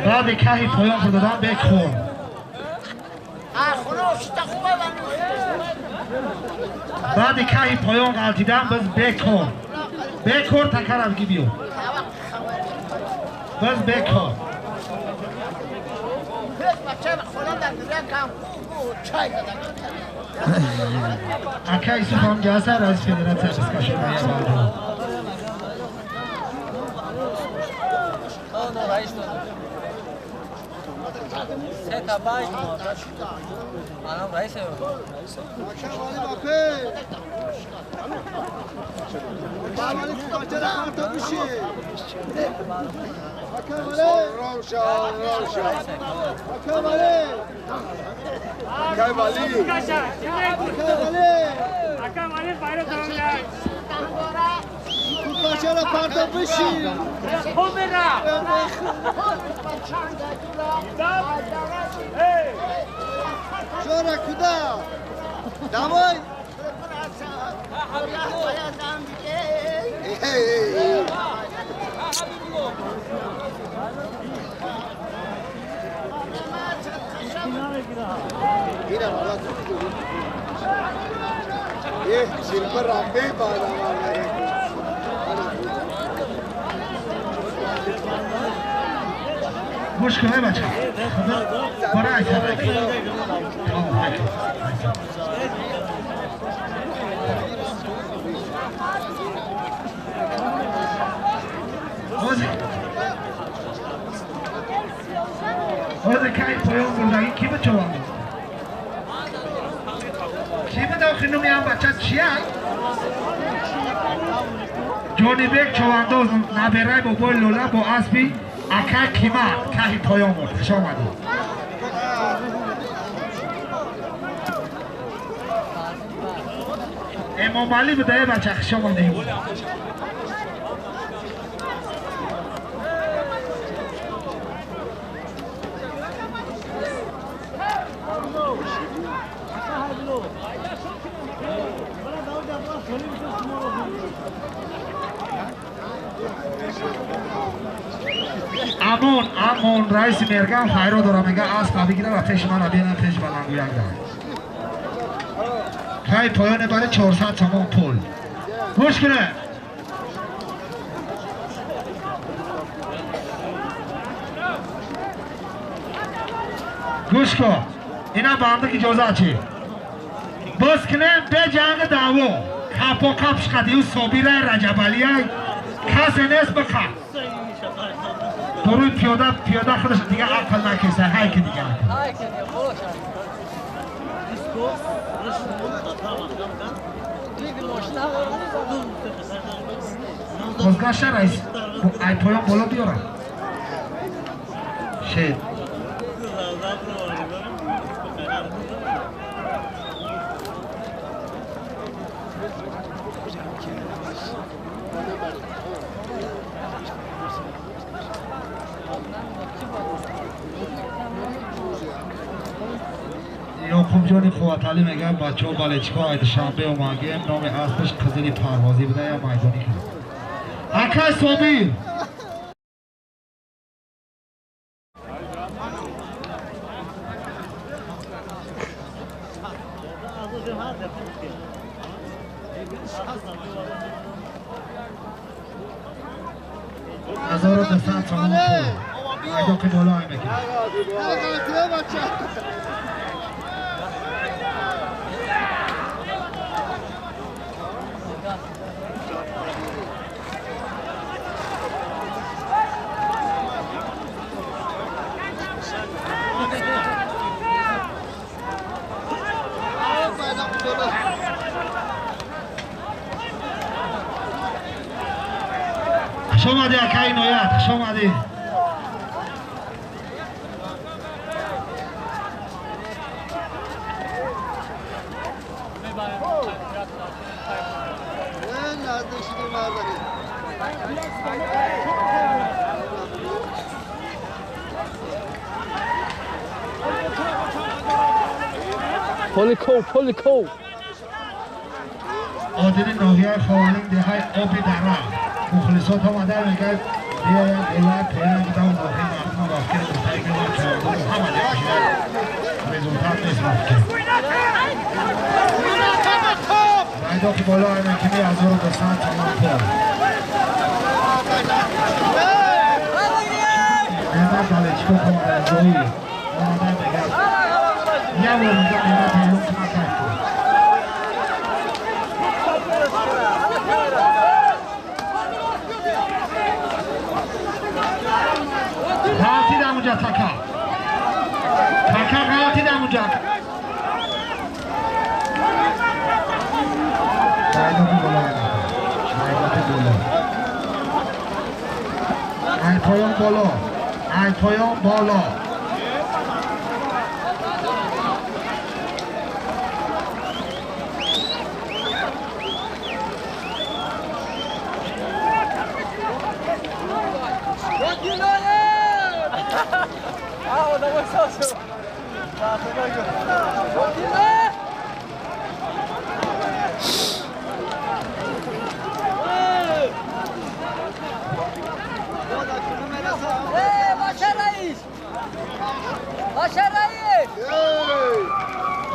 Баъди каҳи поён хӯрдадан бекхӯр. Баъди каҳи поён ғалтидан биз бекор. Бекор такаравги биё. Биз бекор. Ака Юсуф ҳам ҷаса раиси федератсия бискашонаи балдо. Давай! Гӯш кун, эй бача. Бара айсарак. Ҳозир кай поён бурдагӣ ки буд чавандоз? Ки буд охир номи ҳам бача чия? Ҷонибек чавандоз набераи бобои Лола бо аспи ака Қимат каҳи поён бурд. Хуш омадед. Эмомалӣ буда эй бача, хуш омадед. Амон, амон, раиси Мерган хайро дора, мега аспа бигира ва пеши мана бинам пеш балангӯяк дар. Кай поёне бари 400 сомон пул. Гӯш кунед. Гӯш кун. Ина бандак иҷоза чи? Боз кунем бе ҷанг даъво. Капо капш қадиу Собира Раҷабалия касе нест бика. Дуруй пиёда пиёда худаш дига ақл накеса, ҳай ки дига. Бозгаша раис, ай поён боло биёрам. Шед. Ёқубҷони Қувваталӣ мегӯяд бачаҳо балечико ай Душанбе омагем, номи аспаш Қизили парвозӣ буда я майдонӣ кунад. Акай Собир! هزار و دوصد تومان پول. ایداقی بالا ای میکنه. خوش آمدی اکای عنایت، خوش آمدی. Polyco, Polyco. عادل ناحیه خوالین دههای آبی دره مخلصات آمده میگه بیایم بالا پایین بوده و ناحیه مردم وقتی مستقیم می‌کنن چهارده همه جا میشه رزولتات نیست وقتی ایداقی بالا اینکمی 1200 تومان پول. نعمت بلچکو کمرزایی آمده میگه یه بار میگه نعمت اعلام کنه کف کن. غلطیدم اونجا تکا تکا غلطیدم اونجا. ایداقی بالا ایداقی بالا ای پایان بالا ای پایان بالا.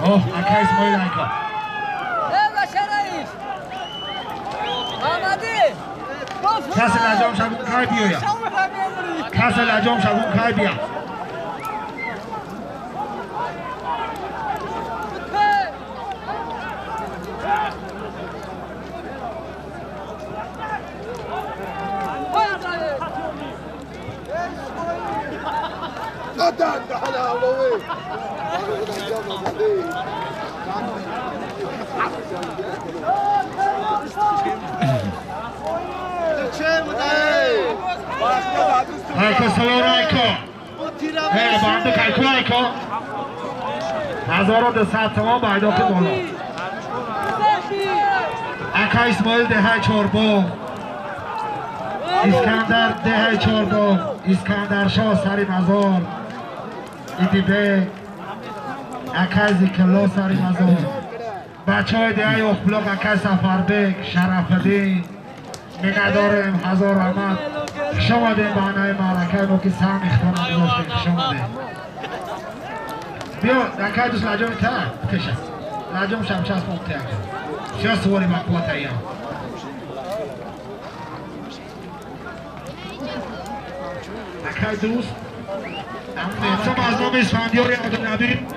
اوه اکای اسماعیل اکا کس لجام شبون کای بیایا کس لجام شبون کای بیا. ایکو سلام ایکو هی بانده کایکو ایکو 1200 تومان با ایداق بالا. اکا اسماعیل دهه چهارباغ، اسکندر دهه چهارباغ، اسکندر شاه سری مزار، ایدی بیگ، اکای زیکلا سری مزار، بچه های دهه اخبلاق اکای سفربیگ، شرفدین، مینداریم هزار رحمت. خوش آمدین به عنای معرکه ما که سهم اختارم گذاشتیم. خوش آمدین. بیا اکای دوست لجام تا بکشم لجام شمشه از ممتع بسیار سواری مقوات ایام. اکای دوست سم از نام اسفندیار عبدالنبی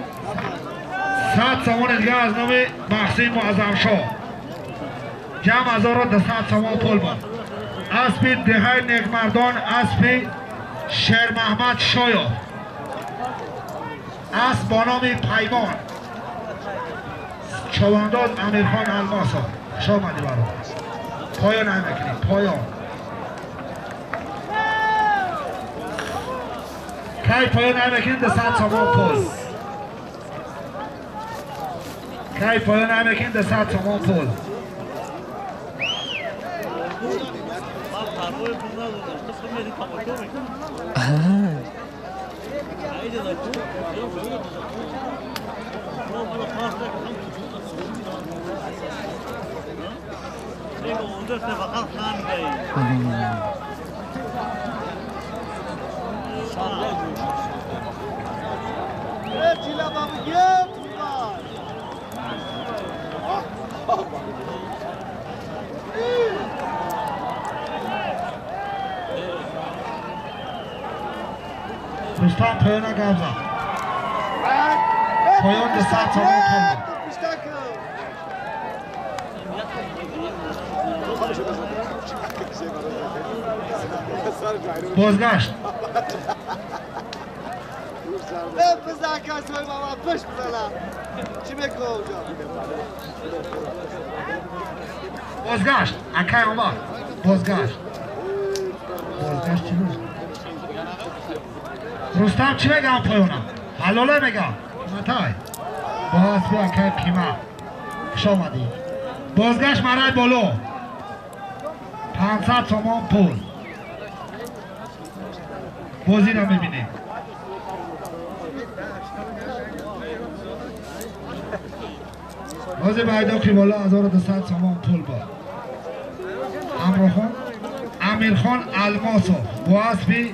100 сомон دیگه از نام محسن معظم شاه. جمع 1200 سومان پول بود. اسب دهه نیکمردان، اسب شیر محمد شایا، اسب با نام پیمان، چوانداز امیرخان الماسا. خوش آمدی برام. پایان نمیکنیم، پایان. کی پایان نمیکنیم 200 سومان پول. کی پایان نمیکنیم 200 سومان پول. دوستان پایان گپ زد. پایان 200 سومان پول. بازگشت. بازگشت. اکی آمد. بازگشت. بازگشت چی بود؟ رستم چی میگم پایونم؟ حلاله میگم. متای. باز بیا اکی پیما. خوش آمدی. بازگشت مرای بالا. 500 سومان پول. بازی را میبینیم. بازی بایداقی بالا 1200 سومان پول با. همراهان امیرخان الماسو با اسب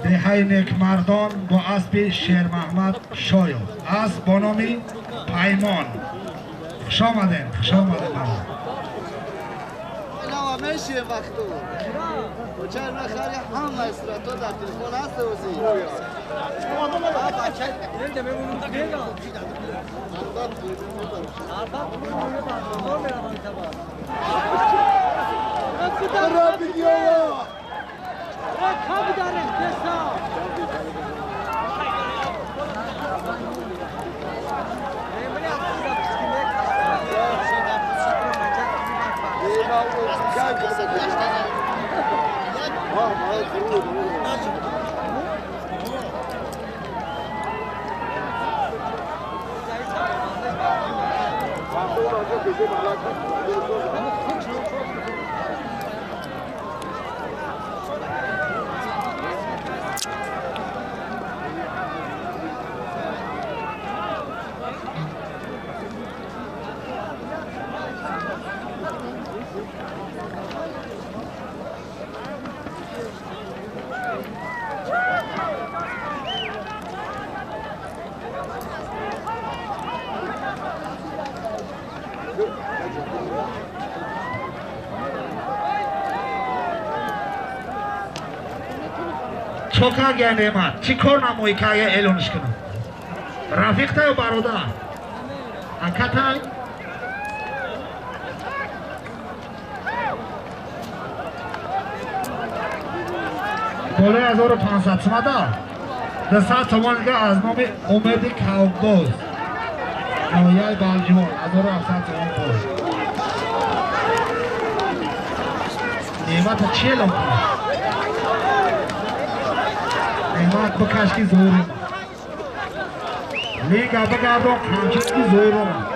دهه نیکمردان، با اسب شیر محمد شایو، اسب با نام پیمان. خوش آمدین، خوش آمدین. میشه وقتو چرا نخری هم استراتور در تلفن هست اوزی چوکا گیا نعمت چی کار نمویی که اگه اعلانش کنم رفیق تا یا برادر اکا تا بالای 1500 سمده 200 تومان دیگه از نام امید کوباز ناحیه بلجیوان 1700 تومان پول. نعمت چی اعلام کنم؟ نعمت بکش که زورم لیگا بگردم همچین که زورم.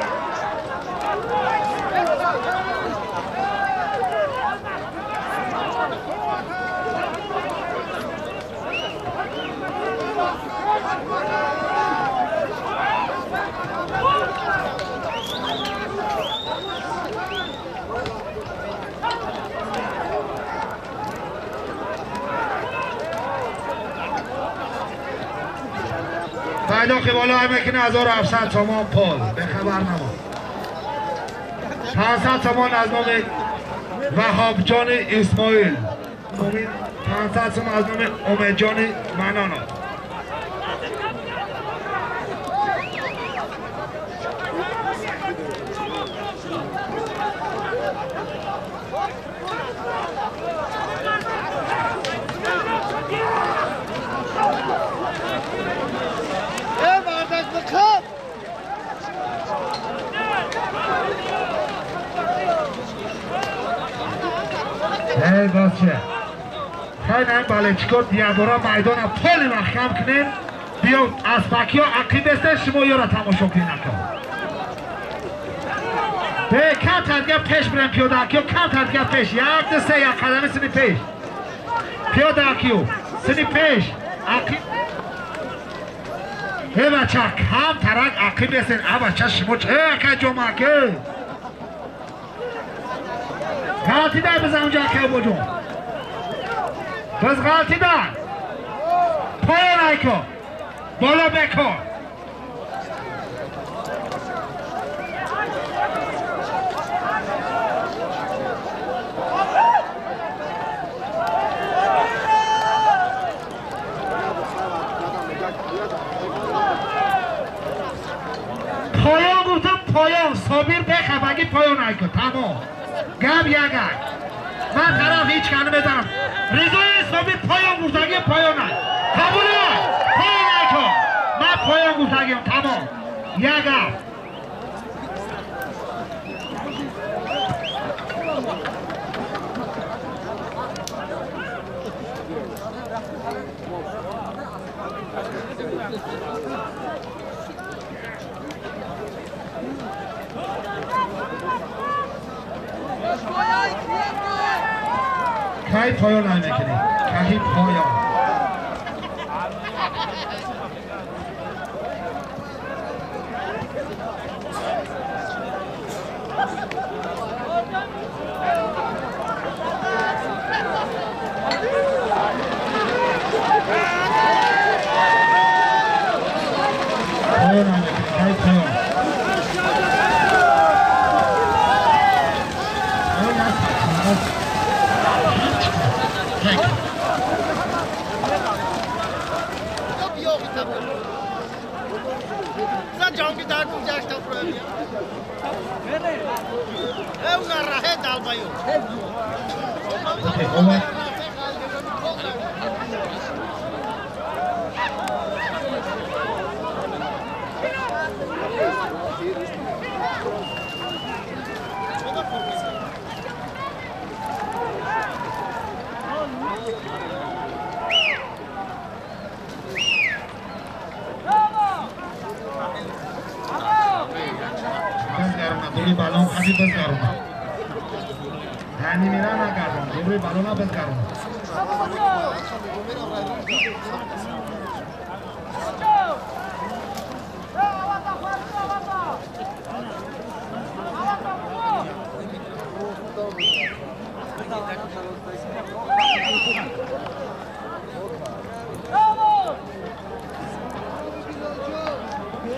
پیدا بالا میکنه 1700 تومان پول به خبر نما. 500 تومان از نام وهاب جان اسماعیل، 500 تومان از نام امید جان منانا. Эй бача. Хай балечко диябора майдона поли маҳкам кунем. Биё аспакиё ақибеста шумо ёра тамошо кунед ака. Бе кам тадга пеш бирем пиёдаакиё, кам тадга пеш. 1 2 3 як қадами сини пеш. Пиёдаакиё сини пеш. Ақиб. Эй бача, кам тарак ақибесен. А бача шумо че ака ҷомаке? Ғалтида biz онҷа ака боҷон. Biz ғалтида. Поён айко. Боло бекор. Поён гуфтам поён. Собир бехабаги поён айко. Тамом. Гап ягак. Ман тараф ҳеч кани мезанам. Ризои Собир поён гуфтаги поён ай. Қабул ай. Поён айко. Ман поён гуфтагиам. Тамом. Як гап. Кай поён ай мекунӣ? Кай поён. Поён ай мекунӣ? Кай поён.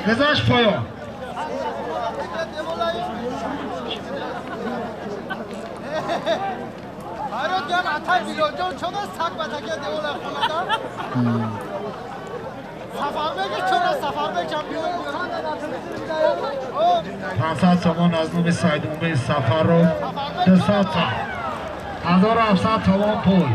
Гузашт поён. Пансад сомон аз номи Саидумумин Сафаров, 200 сом. 1700 сомон пул.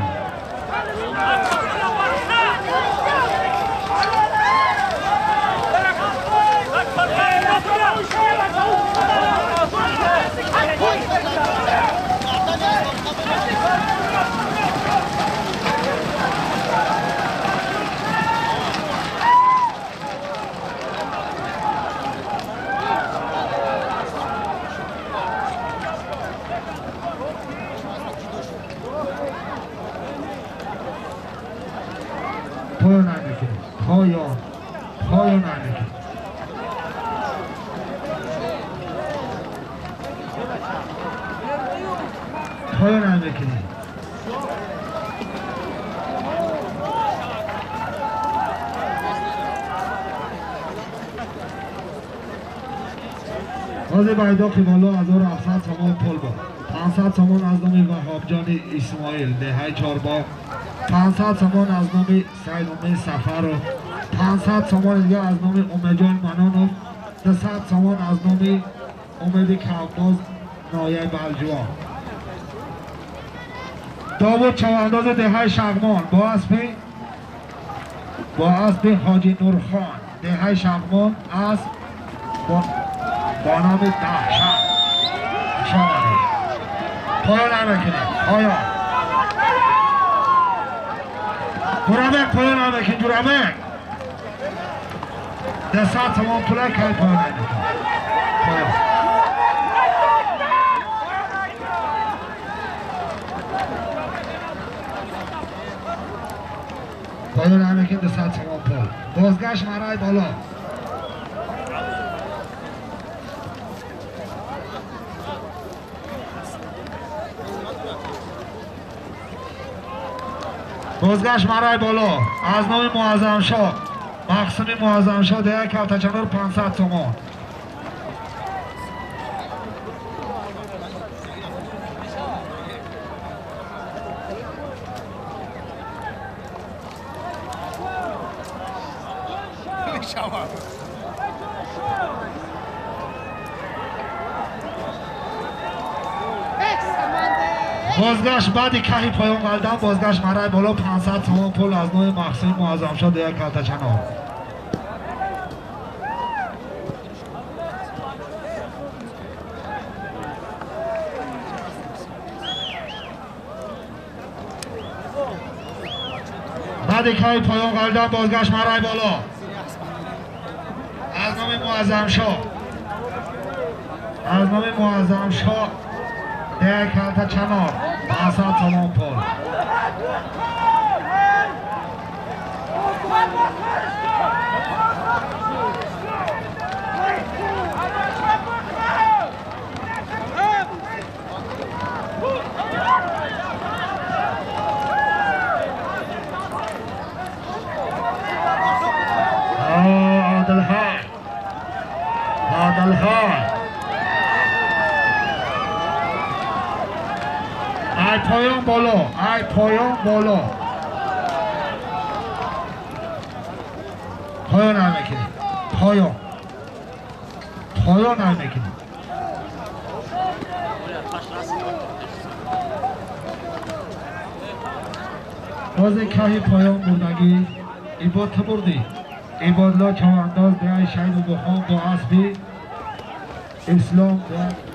Поён ай мекунӣ? Поён. Поён ай мекунӣ? Поён ай мекунӣ? Ҳозир байдоқи боло 1700 сомон пул бод. 500 сомон аз номи Ваҳобҷони Исмоил, деҳаи Чорбоғ. 500 сомон аз номи Саидумин Сафаров, 500 сомон дига аз номи Умедҷон Манонов, 200 сомон аз номи Умеди Кавбоз, ноҳияи Балҷувон. Довуд чавандози деҳаи Шағмон бо аспи Ҳоҷи Нурхон, деҳаи Шағмон, асп бо номи Даҳшат. Шомадед. Поён намекунем. Поён. جورابک پایان نمیکنی جورابک 200 تومان پول کی پایان نمیکنی پایان پایان نمیکنی 200 تومان پول بازگشت مرای بالا بازگشت مرای بالا از نام معظم شاه مقسوم معظم شاه ده کلتچنار 500 تومان بازگشت بعدی کهی پایان قلدن بازگشت مرای بالا 500 تومان پول از نوع مقسوم معظم شاه ده کلتچنار بعد کهی پایان قلدن بازگشت مرای بالا از نام معظم شاه از نام معظم شاه ده کلتچنار 500 تومان پول عادل عادل ای پایان بالا ای پایان بالا پایان نمیکنی پایان پایان نمیکنی باز کهی پایان بردگی ایباد تو بردی ایبادلا چوانداز ده شهید و بخان با اسبی اسلام ده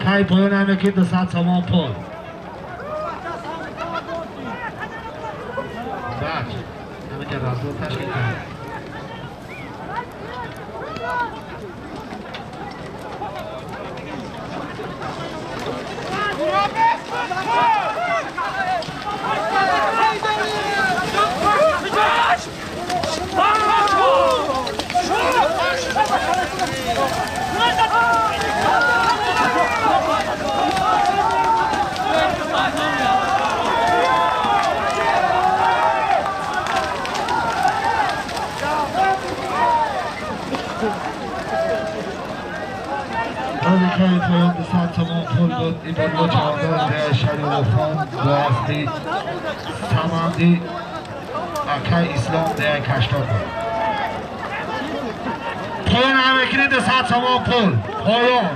کای پایان همه که 200 تومان پول بچ همه که رازو تشکیل کرد باز کهی پایان 200 تومان پول بود ایبادلا چهاردار ده شهید خان با اسبی سمندی اکای اسلام ده 80 بود پایان همه 200 تومان پول پایان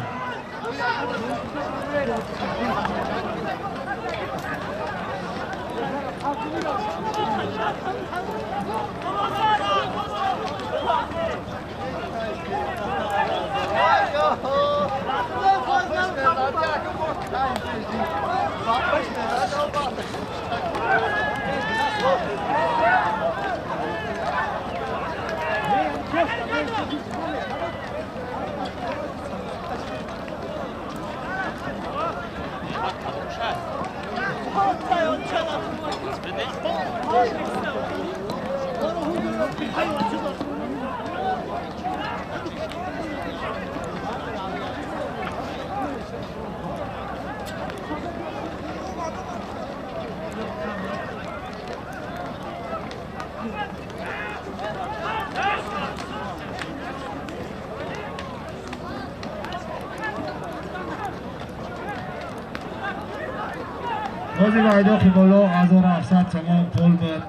Ҳозир байдоқи боло 1700 сомон пул буд.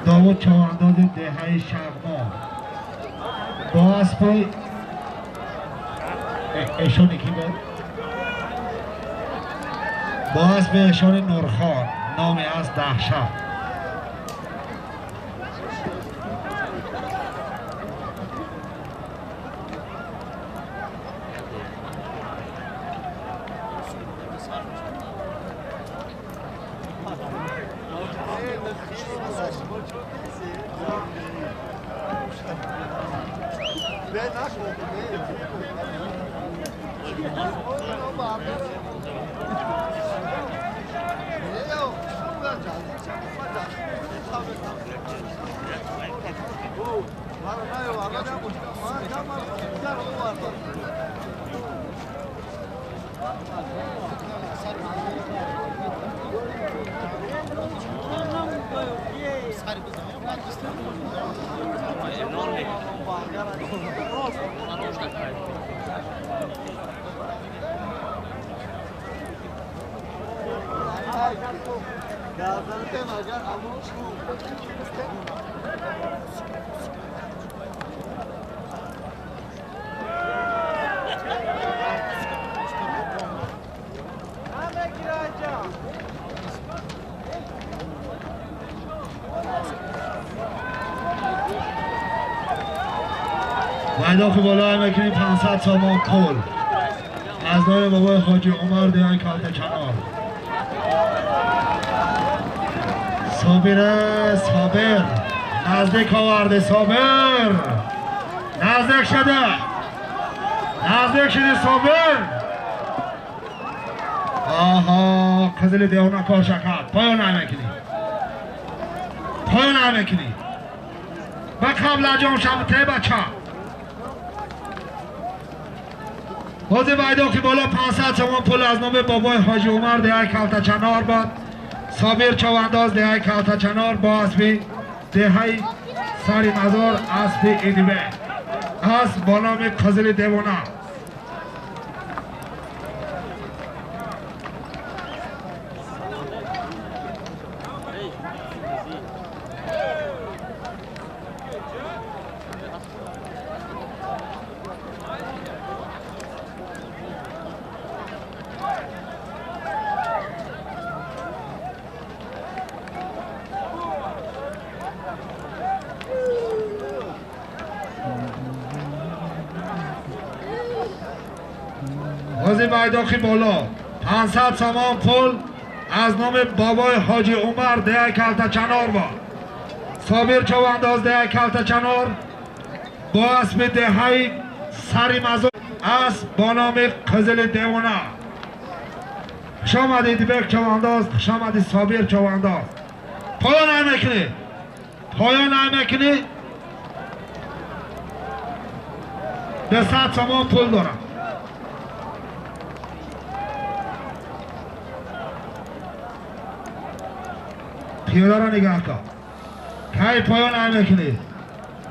Довуд човандози деҳаи Шағмо бо аспи эшони ки буд? Бо аспи эшони Нурхон, номи асп Даҳшат. байдоқи بالا هم میکنیم 500 سامان پل از نام بابای حاجی عمر دیان کالته کنار. صابر صابر نزدیک آورده، صابر نزدیک شده، نزدیک شده صابر. آها قزل دیوانه کار شکد. پایان نمیکنی، پایان نمیکنی. به قبل جام شب ته بچه. حوض بایداقی بالا 500 سامان پل از نام بابای حاجی عمر دهی کلته چنار باد. صابر چوانداز دهی کلته چنار با اسبی دهی سری مزار اسب ایدیبه اسب با نام قزل دیوانه. بایداقی بالا 500 سامان پل از نام بابای حاجی عمر ده کلته چنار با صابر چوانداز ده کلته چنار با اسب دهی سری مزار اسب با نام قزل دیوانه. خوش آمدید بیک چوانداز، خوش آمدید صابر چوانداز. پایان نمیکنی، پایان نمیکنی. 200 سامان پول دارم. پیاده را نگاه کن. کی پایان نمیکنی؟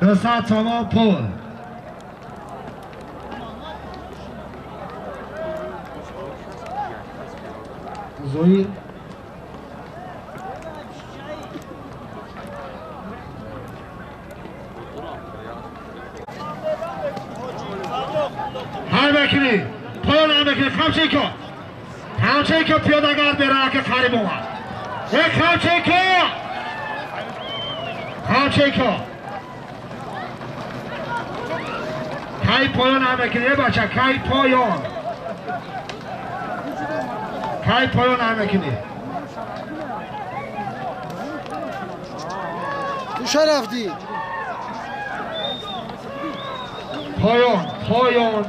200 سامان پول. زوی هر بکنی پایان نمیکنی. خمچه کن، خمچه کن پیاده گرد بره که خریب اومد. خمچه کن، خمچه کن. کی پایان نمیکنی بچه؟ کی پایان، کی پایان نمیکنی؟ تو رفتی؟ پایان، پایان.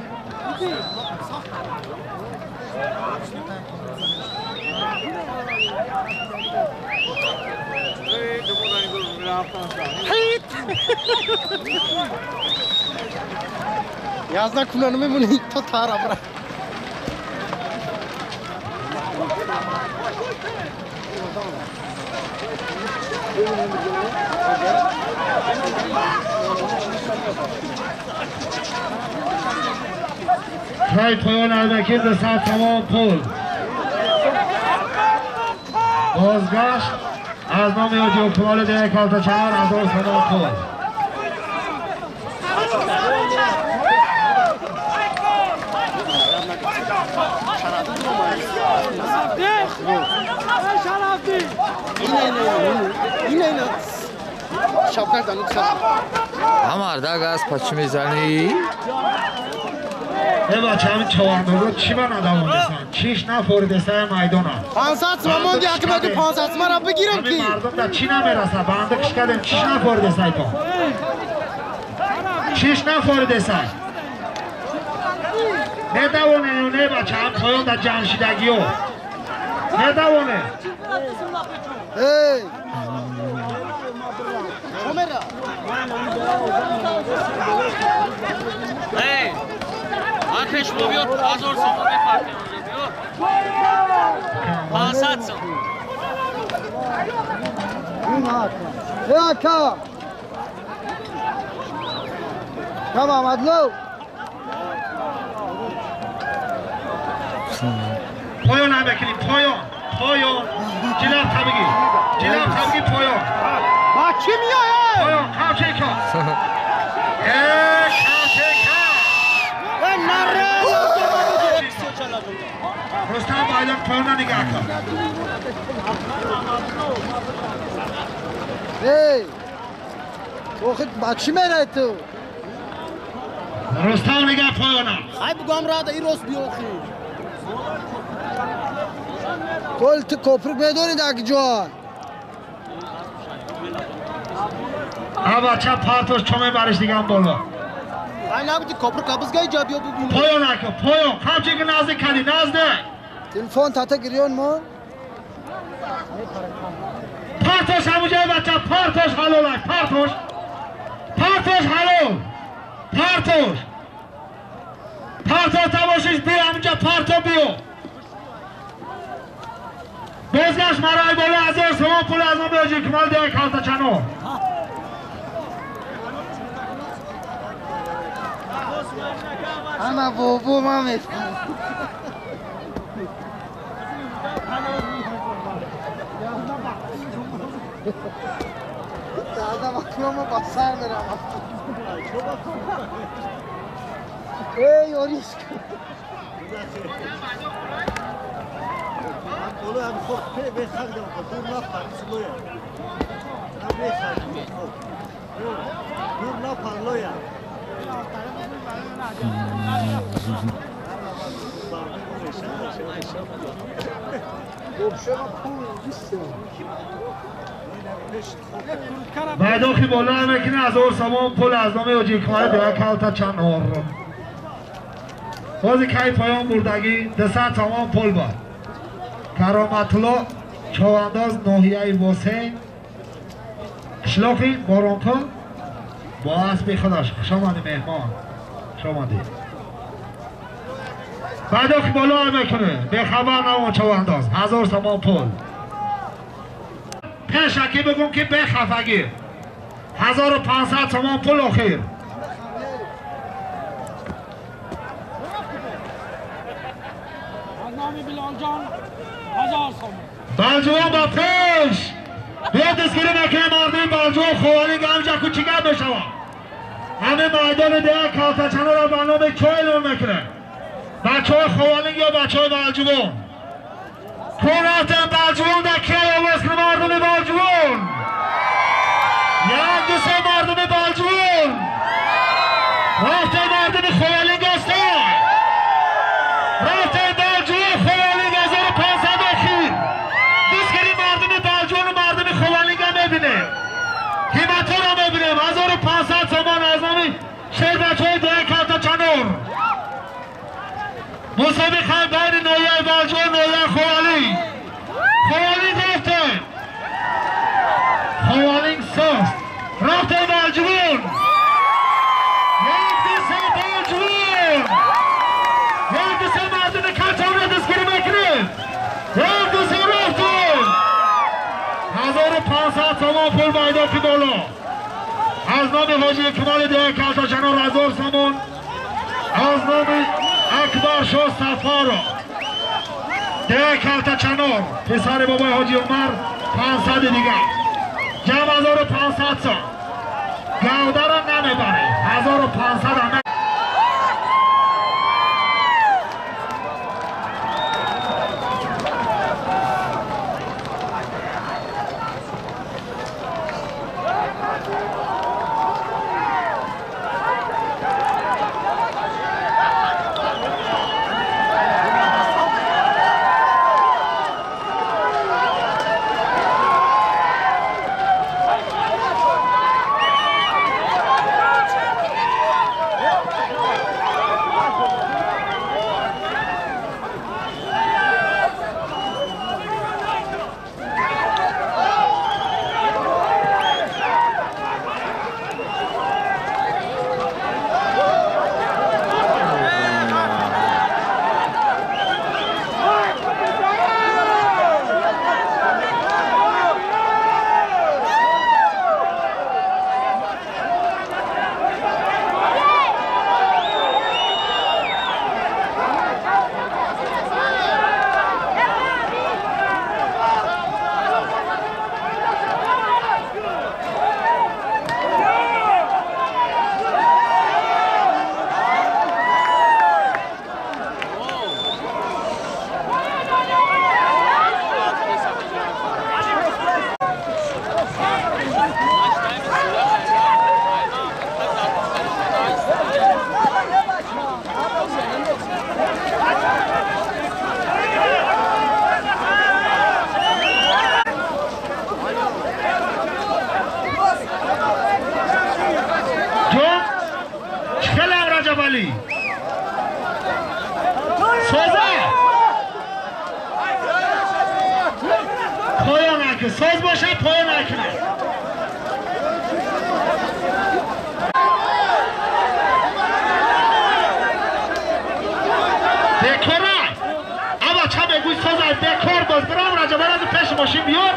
11 куна намемонӣ то тара бра. Кай поён албакир 200 сомон пул. Бозгашт аз номи Ҳоҷи Укмоли деҳаи Калтачанор 1000 сомон пул. Мардак аз пачи мезанӣ? Э бача, ҳамин чавандозо чӣ ба надавонистанд? Чиш нафоридесаи майдона. 500 сомон ди акма ки 500 сомонро бигирам ки. Мардум да чӣ намерасад? Банда киш кардем, чиш нафоридесай то. Чиш нафоридесай. Медавоне ё не бача, ҳам поён да ҷамшидагиё. Медавоне. Эй! Эй! Ман пешво биёр 1000 сомон мепартем. 500 сомон. Эй ака! Tamam Adlo. Поён ҳам бикунем, поён, поён. Ҷилав табигӣ. Ҷилав табигӣ поён. Ба чӣ меояд? Поён, қамчи кун. Э, қамчи кун. Э, наре! Рустам майдон поёна нигоҳ кун. Эй! Охи ба чӣ мерай ту? Рустам нигоҳ поёна. Ай бугам рада ин рост биё охи. Кол ту копрук медонӣ дар ҷон. А бача партош чо мебариш дигам боло. Ай набуди копрук абызгай ҷа биё бубин. Поён ака, поён. Қамчи ки наздик кардӣ, наздик. Телефон тата гирён мо. Партош ҳамуҷои бача, партош ҳалолак, партош. Партош ҳалол. Партош. Парто табошиш биё ҳамунҷа парто биё. Бозгашт марай боло 1000 сомон пул аз номи Ҳоҷи Кумал деҳаи Калтачанор. Ана бобо ман мефаҳмам. Дада вақтиёмо ба сар меравад. Эй, оришка. Майдохи боло мекунӣ 1000 сомон пул аз номи Ҳоҷи Икмали деҳаи Калтачанор. Бози кай поён бурдагӣ 200 сомон пул бод. Кароматулло човандоз ноҳияи Восеъ қишлоқи Боронкӯл бо аспи худаш. Хуш омадӣ меҳмон. Хуш омадӣ. Байдохи боло мекунӣ. Бехабар намон човандоз. 1000 сомон пул. Пешакӣ бигӯм ки бехафагӣ. 1500 сомон пул охир. Балҷувон ба пеш. Биё дастгирӣ мекунем мардуми Балҷувон Ховалинг ҳамҷа кӯчигар мешавад. Ҳамин майдони деҳаи Калтачанорро ба номи чой эълон мекунем. Бачаҳои Ховалинг ё бачаҳои Балҷувон. Ку рафтем Балҷувон дар кия овоз кунем мардуми Балҷувон? Як ду се мардуми Балҷувон. Рафтем мардуми Ховалинг оста. Рафтем Балҷувон Ховалинг 1500 охир. Дастгири мардуми Балҷувону мардуми Ховалинга мебинем. Ҳимматҳоро мебинем. 1500 сомон аз номи шербачаҳои деҳаи Калтачанор. Мусобиқаи байни ноҳияи Балҷувон ноҳияи Ховалинг. Ховалинг рафтем. Ховалинг сост. Рафтем Балҷувон. Як ду се Балҷувон. Як ду се мардуми Калтачанорро дастгирӣ мекунем. Як ду се рафтем. 1500 сомон пул байдохи боло. Аз номи Ҳоҷи Икмали деҳаи Калтачанор 1000 сомон. Аз номи Акбаршо Сафаров. Де калта чанор. Писари бобои Ҳоҷи Умар 500 дигар. Ҷамъ 1500 сом. Гавдаро намебарӣ. 1500 ҳам. Соз бошад, поён накунад. Бекора! Аба ча мегӯй созай бекор боз бирам Раҷабара аз пеши мошин биёр.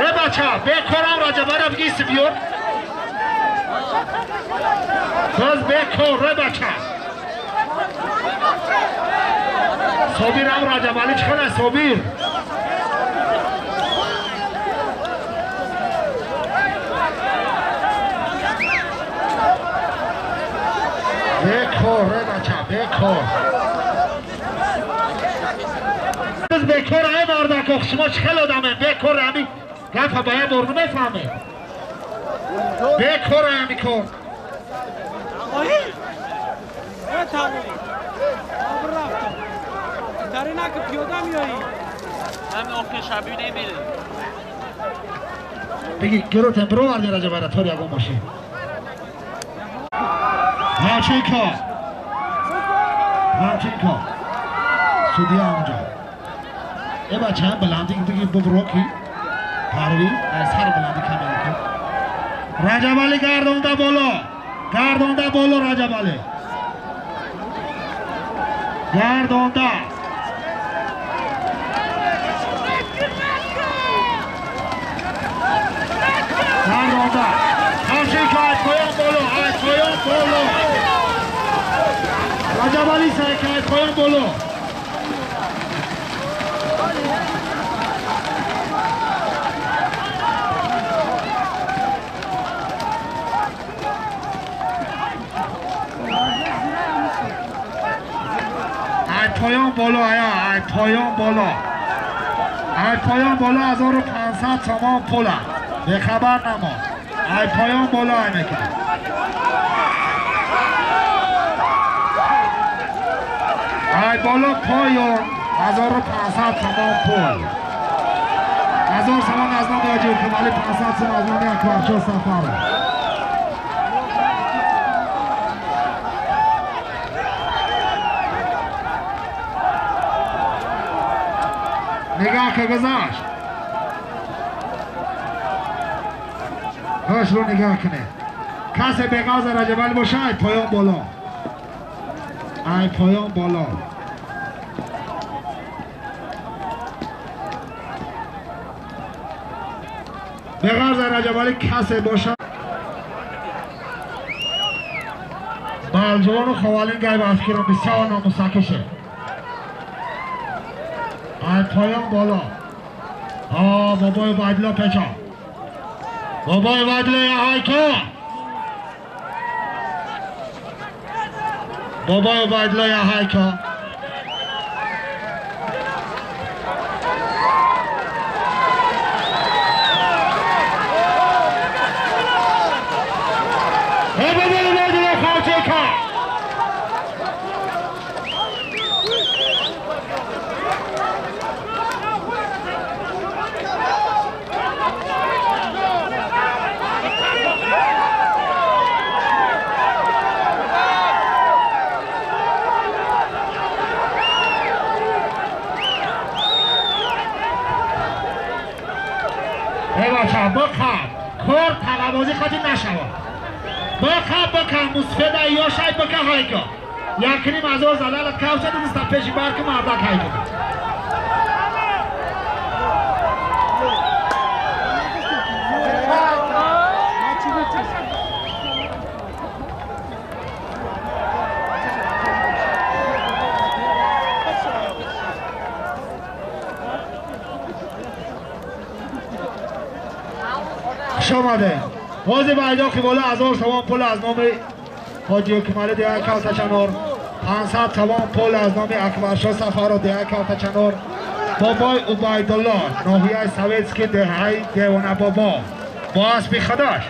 Э бача, бекорам Раҷабара бигиси биёр. Боз бекор, э бача. Собирам Раҷабали чӣ хел Собир? Бекор, бача, бекор. Бекор ай мардак, шумо чӣ хел одаме? Бекор ами гапа ба як бор намефаҳме. Бекор ами кор. Бигӣ гиротем бироварди Раҷабара тор ягон мошин. Ҳамчинко. Ҳамчинко. Судья онҷо. Э бача баландӣ биги бубро ки Парвиз аз сар баландӣ камера кун. Раҷабали гардонда боло. Гардонда боло Раҷабали. Гардонда. Гардонда. Ҳамчинко аз поён боло, аз поён боло. Раҷабали сайка аз поён боло. Ай поён боло, ай поён боло. Ай поён боло 1500 сомон пула. Бехабар намо. Ай поён боло ай мекунад. Ай боло поён 1500 сомон пул. 1000 сомон аз номи Ҳоҷи Ҳукмали, 500 сомон аз номи Акбаршо Сафаров. Нигоҳ ки гузашт. Ҳош рӯ нигоҳ кунед. Касе беғаз Раҷабали боша, ай поён боло. Ай поён боло. Беғарз Раҷабали касе боша. Балҷувону Ховалин гай ба фикрам бисёр номусакише. Ай поён боло. Бобои Убайдулло печо. Бобои Убайдулло яҳайко. Бобои Убайдулло яҳайко. Бобои Убайдулло хоҷика. بخواب کار تقبازی خاطی نشود بخواب بکن مصفه یا شاید بکن هایکا یکنیم از آز زلالت کوشد دست پیشی برک مردک هایکا آمده باز بایداخی بالا 1000 تومان پول از نام حاجی اکمال دیه کالتچنور 500 تومان پول از نام اکبرشاه سفر دیه کالتچنور بابای عبیدالله ناحیه سویتسکی دهه دیوانه بابا با اسبی خداش